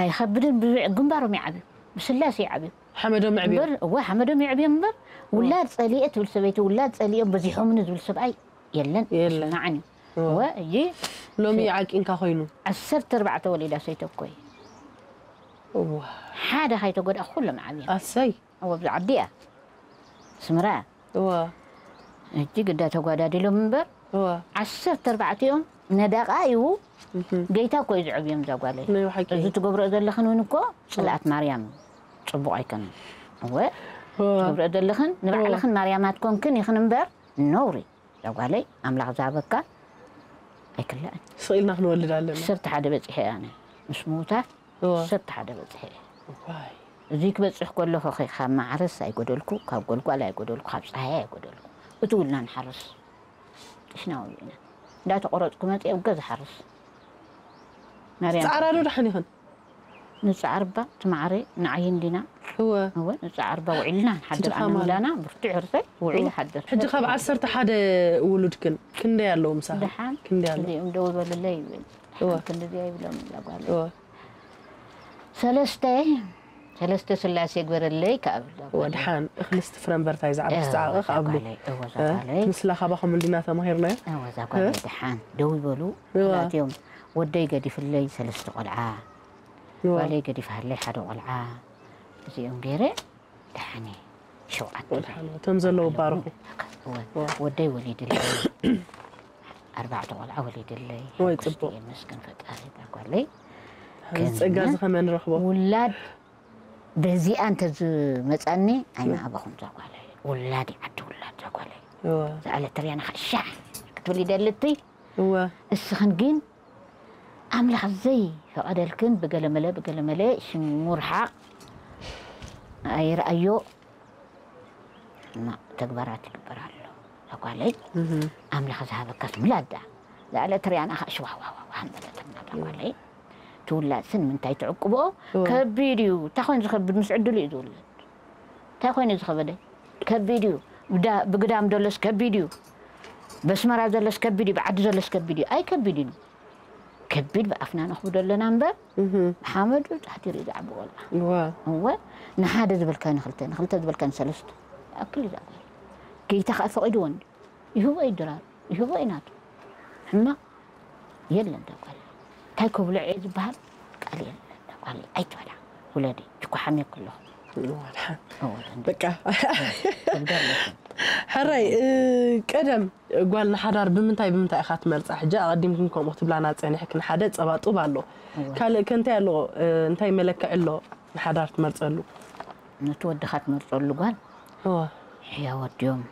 ኣይኸብድን ብግንባሮም ይዓብዩ ብስላሴ ይዓብዩ ሓመዶም ዕብዮም እምበር እወ ሓመዶም ይዕብዮም እምበር ውላድ ፀሊኤ ትብል ሰበይቲ ውላድ ፀሊኦም በዚሖምኒ ዝብል ሰብኣይ የለን የለን። ይስማዕን እዩ እወ እጂ ሎሚ ዓቂንካ ኮይኑ ዓሰርተ ኣርባዕተ ወሊዳ ሰይተኮይ እዋ ሓደ ካይተጎድኣ ኩሎም ዓብዮም ኣሰይ እወ ኣብዚ ዓዲ እያ ስምራ እዋ ሕጂ ግዳ ተጓዳዲሎም እምበር እዋ ዓሰርተ ኣርባዕቲኦም ነዳቓ እዩ እህ ገይታ እኮ እዩ ዝዕብዮም እዛ ጓለይ ናይ ብሓቂ እዚ ትገብሮ ዘለኽን እውን እኮ ፅልኣት ማርያም ፅቡቕ ኣይኮነን እወ ትገብርኦ ዘለኽን ንባዕልኽን ማርያማት ኮንክን ኢኽን እምበር፣ ነውሪ። እዛ ጓለይ ኣምላኽ ዝሃበካ ኣይክላእን። ስቕ ኢልና ክንወልድ ኣለና። ዓሰርተ ሓደ በፂሐ እየ ኣነ ምስ ምዉታት። እወ። ዓሰርተ ሓደ በፂሐ እየ። ዋይ። እዚ ክበፅሕ ከለኹ ኸ ካብ ማዕረስ ኣይጎደልኩ፣ ካብ ጎልጓል ኣይጎደልኩ፣ ካብ ፀሃይ ኣይጎደልኩ። እቲ ውልና ንሓርስ ጥሽና ውዒና እንዳተቆረፅኩ መፅአ ኣብ ገዛ ሓርስ። ማርያም ፃዕራዶ ደሓን ይኽን? ንፃዕርባ ትማዕረ ንዓይ እንዲና እወ። እወ ንፃዕርባ ውዒልና ንሓድር ትድኻ ኣነ ማለት። ውላና ብርቱዕ ርሰይ ውዒል ሓድር ሕጂ ካብ ዓሰርተ ሓደ ውሉድክን ክንደይ ኣለዉ ምሳኻ? ደሓን ክንደይ ኣለዉ? እዚኦም ደው ይበሉለይ ይብል። እወ። ክንድዚ ኣይብሎም እዛ ጓል። እወ። ሰለስተ ሰለስተ ስላሴ ግበረለይ ካብ እዛ ጓል። ወድሓን እኽልስቲ ፍረምበርታይ ዝዓብስ ፃዕቒ ክኣብሉ እወ፣ እዛ ጓለይ። ምስላ ካባኹም እንዲና ተማሂርናዮ። እወ፣ እዛ ጓለይ ደሓን ደው ይበሉ። እወ። እዚኦም ወደይ ገዲፍለይ ሰለስተ ቆልዓ፣ እወ። ጓለይ ገዲፋለይ ሓደ ቆልዓ። እዚኦም ገይረ ደሓን እየ። ሸውዓተ ወድሓን እቶም ዘለዉ ባረኹ። እወ፣ ወደይ ወሊድለይ ኣርባዕተ ቆልዓ ወሊድለይ። ወይ ሕጉስቲ ጽቡቕ። እየ፣ መስገን ፈጣሪ እዛ ጓለይ። እዚ ጸጋ እዚ ከመይ ንረኽቦ? ውላድ በዚኣ እንተዝመጻኒ ኣይምሃበኹን እዛ ጓለይ። ውላድ እዩ ዓዲ ውላድ እዛ ጓለይ። እወ። ዝኣለት ርያና ኸሻሕ ክትብል ይደልቲ። እወ። እስኽን ግን ኣምላኽ ዘይፈቐደልክን ብገለመለ ብገለመለ ሽሙ ርሓቕ ኣይረኣዮ። እና ተግባራት ይግበር ኣሎ። እዛ ጓለይ ኣምላኽ ዝሃበካስ ምላዳ ዝኣለት ርያና ኸ ሽዋዋዋዋ በለትና እዛ ጓለይ። ትውላድ ስን ምንታይ ትዕቅብኦ? ከቢድ እዩ። እንታይ ኮይኑ ዝኸብድ? ምስ ዕድሉ እዩ ዝውለድ። እንታይ ኮይኑ ዝኸበደ? ከቢድ እዩ። ብዳ- ብግዳም ደሎስ ከቢድ እዩ። በስመራ ዘሎስ ከቢድ እዩ። ብዓዲ ዘሎስ ከቢድ እዩ። ኣይከቢድን እዩ። ከቢድ ብኣፍና ነኽብዶ ኣለና እምበር ሓመዱ ጻሕቲሩ እዩ ዝዓቢ ቆልዓ። እወ። እወ ንሓደ ዝበልካ ንክልተ፣ ንክልተ ዝበልካ ንሰለስተ። ይኣክል እዩ ዝኣክል። ጌታ ከኣ ፈቒድዎ እንዲ ይህቦ እዩ ድራር፣ ይህቦ እዩ ናቱ። ሕማቕ የለን እዛ ጓል። እንታይ ከብልዕ እየ ዝበሃል ቃል የለን እዛ ጓል። ኣይትበላ ውለዲ፣ ትኳሓም እየ ከለኹ። እወ፣ ድሓን። እወ፣ እንዲ በቃ ትግበር ኣለኩም። ሕራይ እ፣ ቀደም ጓል ንሓዳር ብምንታይ ብምንታይ ኢኻ ትመርጻ? ሕጂ ኣቐዲምክን ከምኡ ክትብላና ጸኒሕክን፣ ሓደ ጸባ ጡብ ኣሎ። ካልእ ከ እንታይ ኣሎ? እ፣ እንታይ መለክዒ ኣሎ ንሓዳር ትመርጸሉ? ነቲ ወድኻ ትመርጸሉ ጓል እወ። ሕያወት ድዮም?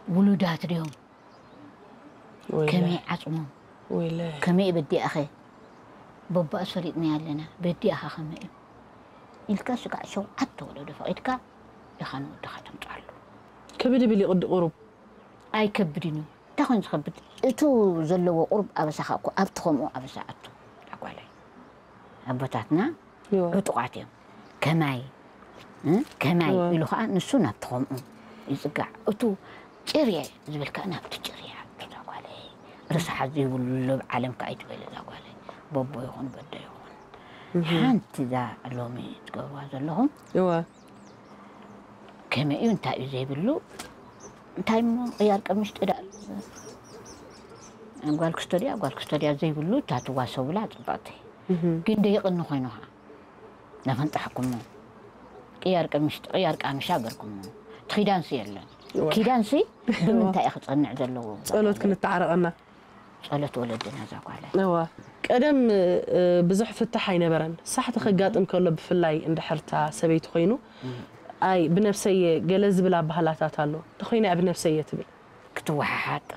ውሉዳት ድዮም? ወይለ። ከመይ ዓጽሞም? ወይለ። ከመይ በዲኣኸ? በባእስ ፈሊጥናዮ ኣለና። በዲኣኻ ከመይ እዩ? ኢልካ ስጋዕ ሸውዓተ ወለዶ ፈቒድካ ኢኻ ንወድኻ ተምጽኣሉ። ከቢድ ይብል ይቕዲ ቁሩብ። ኣይከብድን እዩ። እንታይ ኮይኑ ዝኸብድ? እቱ ዘለዎ ቁሩብ ኣበሳኻ እኮ ኣብቲ ከምኡ ኣበሳ ኣቱ። ኣጓላይ። ኣቦታትና እወ። ዕጡቓት እዮም። ከማይ እ? ከማይ እወ። ኢሉ ከዓ ንሱ ናብቲ ከምኡ ይጽጋዕ። እቱ ጭርየ ዝብል ከዓ ናብቲ ጭርየ። እዛ ጓለይ ርስሓት ዘይብሉ ዓለም ከዓ ኣይትበል እዛ ጓለይ። በቦ ይኹን በዶ ይኹን። ሓንቲ እዛ ሎሚ ትገብርዋ ዘለኹም እወ። ከመይ እዩ እንታይ እዩ ዘይብሉ እንታይ እሞ ቅያር ቀሚሽ ጥዳ ጓል ክስቶድያ ጓል ክስቶድያ ዘይብሉ እታ ትዋሰቡላ ጽብቕቲ ግን ደይቕኒ ኮይኑ ኸዓ ናፈንጣሕኩሞ ቅያር ቀሚሽ ቅያር ቃምሻ ገርኩሞ እቲ ኪዳንሲ የለን ኪዳንሲ ብምንታይ እዩ ክጸንዕ ዘለዎ ጸሎት ክንተዓረቐና ጸሎት ወለድና እዛ ጓለ እዋ ቀደም እ፣ ብዙሕ ፍታሕ ኣይነበረን ሳሕቲ ከጋጥም ከሎ ብፍላይ እንድሕርታ ሰበይቲ ኮይኑ ኣይ ብነብሰየ ገለ ዝብል ኣባህላታት ኣሎ እንተኮይነ ብነብሰየ ትብል ክትወሓሓጥ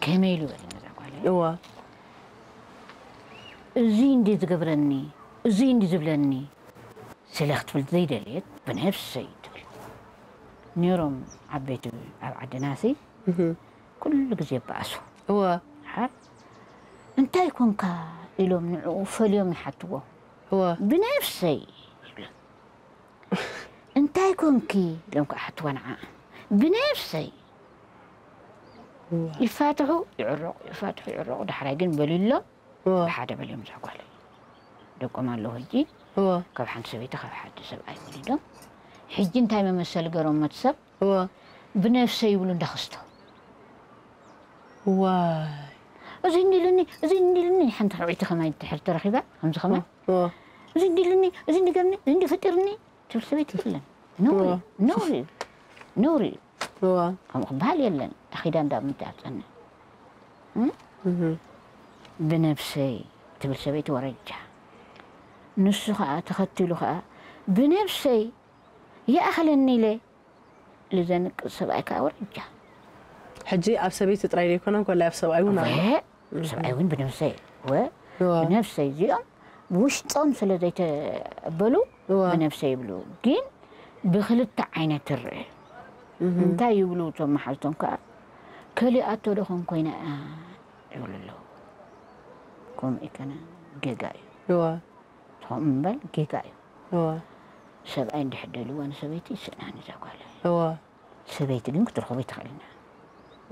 ከመይ ኢሉ በለኒ እዛ ጓለ እዋ እዚ እንዲ ዝገብረኒ እዚ እንዲ ዝብለኒ ስለ ክትብል ዘይደልየት ብነብሰይ ትብል ነይሮም ዓበይቲ ኣብ ዓድናሲ ኩሉ ግዜ ይበኣሱ እዋ ሓር እንታይ ኮንካ ኢሎም ንዕኡ ፈልዮም ይሓትዎ እዋ ብነብሰይ ይብሎ እንታይ ኮንኪ ኢሎም ከዓ ሓትዋ ንዓ ብነብሰይ ይፋትሑ ይዕረቑ ይፋትሑ ይዕረቑ ዳሕራይ ግን በሊሎም እዋ ብሓደ በሊዮም እዛ ጓለይ ደቆም ኣለዉ ሕጂ እዋ ካብ ሓንቲ ሰበይቲ ካብ ሓደ ሰብኣይ ወሊዶም ሕጂ እንታይ መመሰሊ ገሮም እቲ ሰብ እዋ ብነፍሰ ይብሉ እንዳኸስቶ ዋይ እዚ እንዲልኒ እዚ እንዲልኒ ሓንቲ ሕውዒቲ ከማይ ትሕር ተረኺባ ከምዚ ከማይ እዋ እዚ እንዲልኒ እዚ እንዲገብኒ እዚ እንዲፈጢርኒ ትብል ሰበይቲ የለን ነውሪ እዩ። ነውሪ እዩ። ነውሪ እዩ። እዋ ከምኡ ክበሃል የለን ተኺዳ እንዳ ምንታይ ኣፀንዕ እህ ብነብሰይ ትብል ሰበይቲ ወረጃ ንሱ ከዓ ተኸቲሉ ከዓ ብነብሰይ ይኣኽለኒ ኢለ ልዘንቅጽ ሰብኣይ ከዓ ወረጃ። ሕጂ ኣብ ሰበይቲ ጥራይ ዘይኮነ፣ ኮላይ ኣብ ሰብኣይ እውን ኣሎ። ሰብኣይ እውን ብነብሰይ ወ ብነብሰይ እዚኦም ውሽጦም ስለ ዘይተበሉ ብነብሰይ ይብሉ። ግን ብክልተ ዓይነት ትርእ። እንታይ ይብሉ እቶም መሓዝቶም ከዓ፣ ከሊኣቶ ዶ ኾን ኮይና እያ ይብሉ ኣለዉ። ከምኡ ይከነ፣ ጌጋ እዩ። ከምኡ ምባል ጌጋ እዩ። ሰብኣይ እንድሕር ደልዋ ንሰበይቲ ይስእናኒ እዛ ጓለይ። ሰበይቲ ግን ክትረኽቦ ይትኽእልና።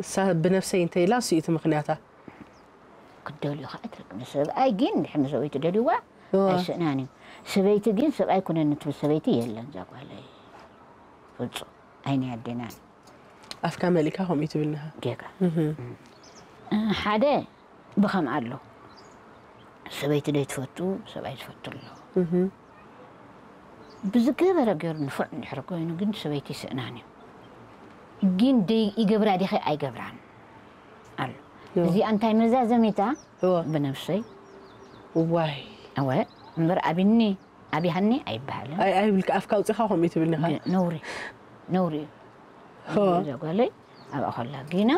እሳ ብነብሰይ እንተ ኢላ እሱ እዩ እቲ ምኽንያታ። ክትደልዩ ከዓ ትረክብ። ሰብኣይ ግን እንድሕር ንሰበይቲ ደልዋ ኣይስእናን እዩ። ሰበይቲ ግን ሰብኣይ ኩነኒ ትብል ሰበይቲ የለን እዛ ጓለይ። ፍጹም ኣይናይ ኣዴናን። ኣፍካ መሊእካ ከምኡ ትብል ንሃ። ጌጋ ሓደ ብኸም ኣሎ። ሰበይቲ ደይ ትፈቱ፣ ሰብኣይ ዝፈቱ ኣሎ። ብዝገበረ ገይሩ ንፉዕ እንድሕር ኮይኑ ግን ሰበይቲ ይስእናን እዩ። ግን ደይ ይገብራ ዲኸ ኣይገብራን ኣሎ። እዚኣ እንታይ መዛዘሚታ? ብነብሰይ ዋይ እወ እምበር ኣብኒ ኣብሃኒ ኣይበሃልን። ኣይ ኣይብልካ ኣፍካ ኣውፂኻ ከምኡ ትብል ንኻ። ነውሪ ነውሪ እዩ። እዛ ጓለይ ኣብኣ ከላ ግና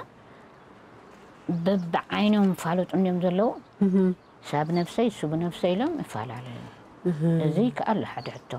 በብዓይኖም ፋለጡ እንዲዮም ዘለዉ። ሳብ ነብሰይ ሱብ ነብሰይ ኢሎም ይፈላለዩ። እዚ ከኣሉ ሓደ ሕቶ።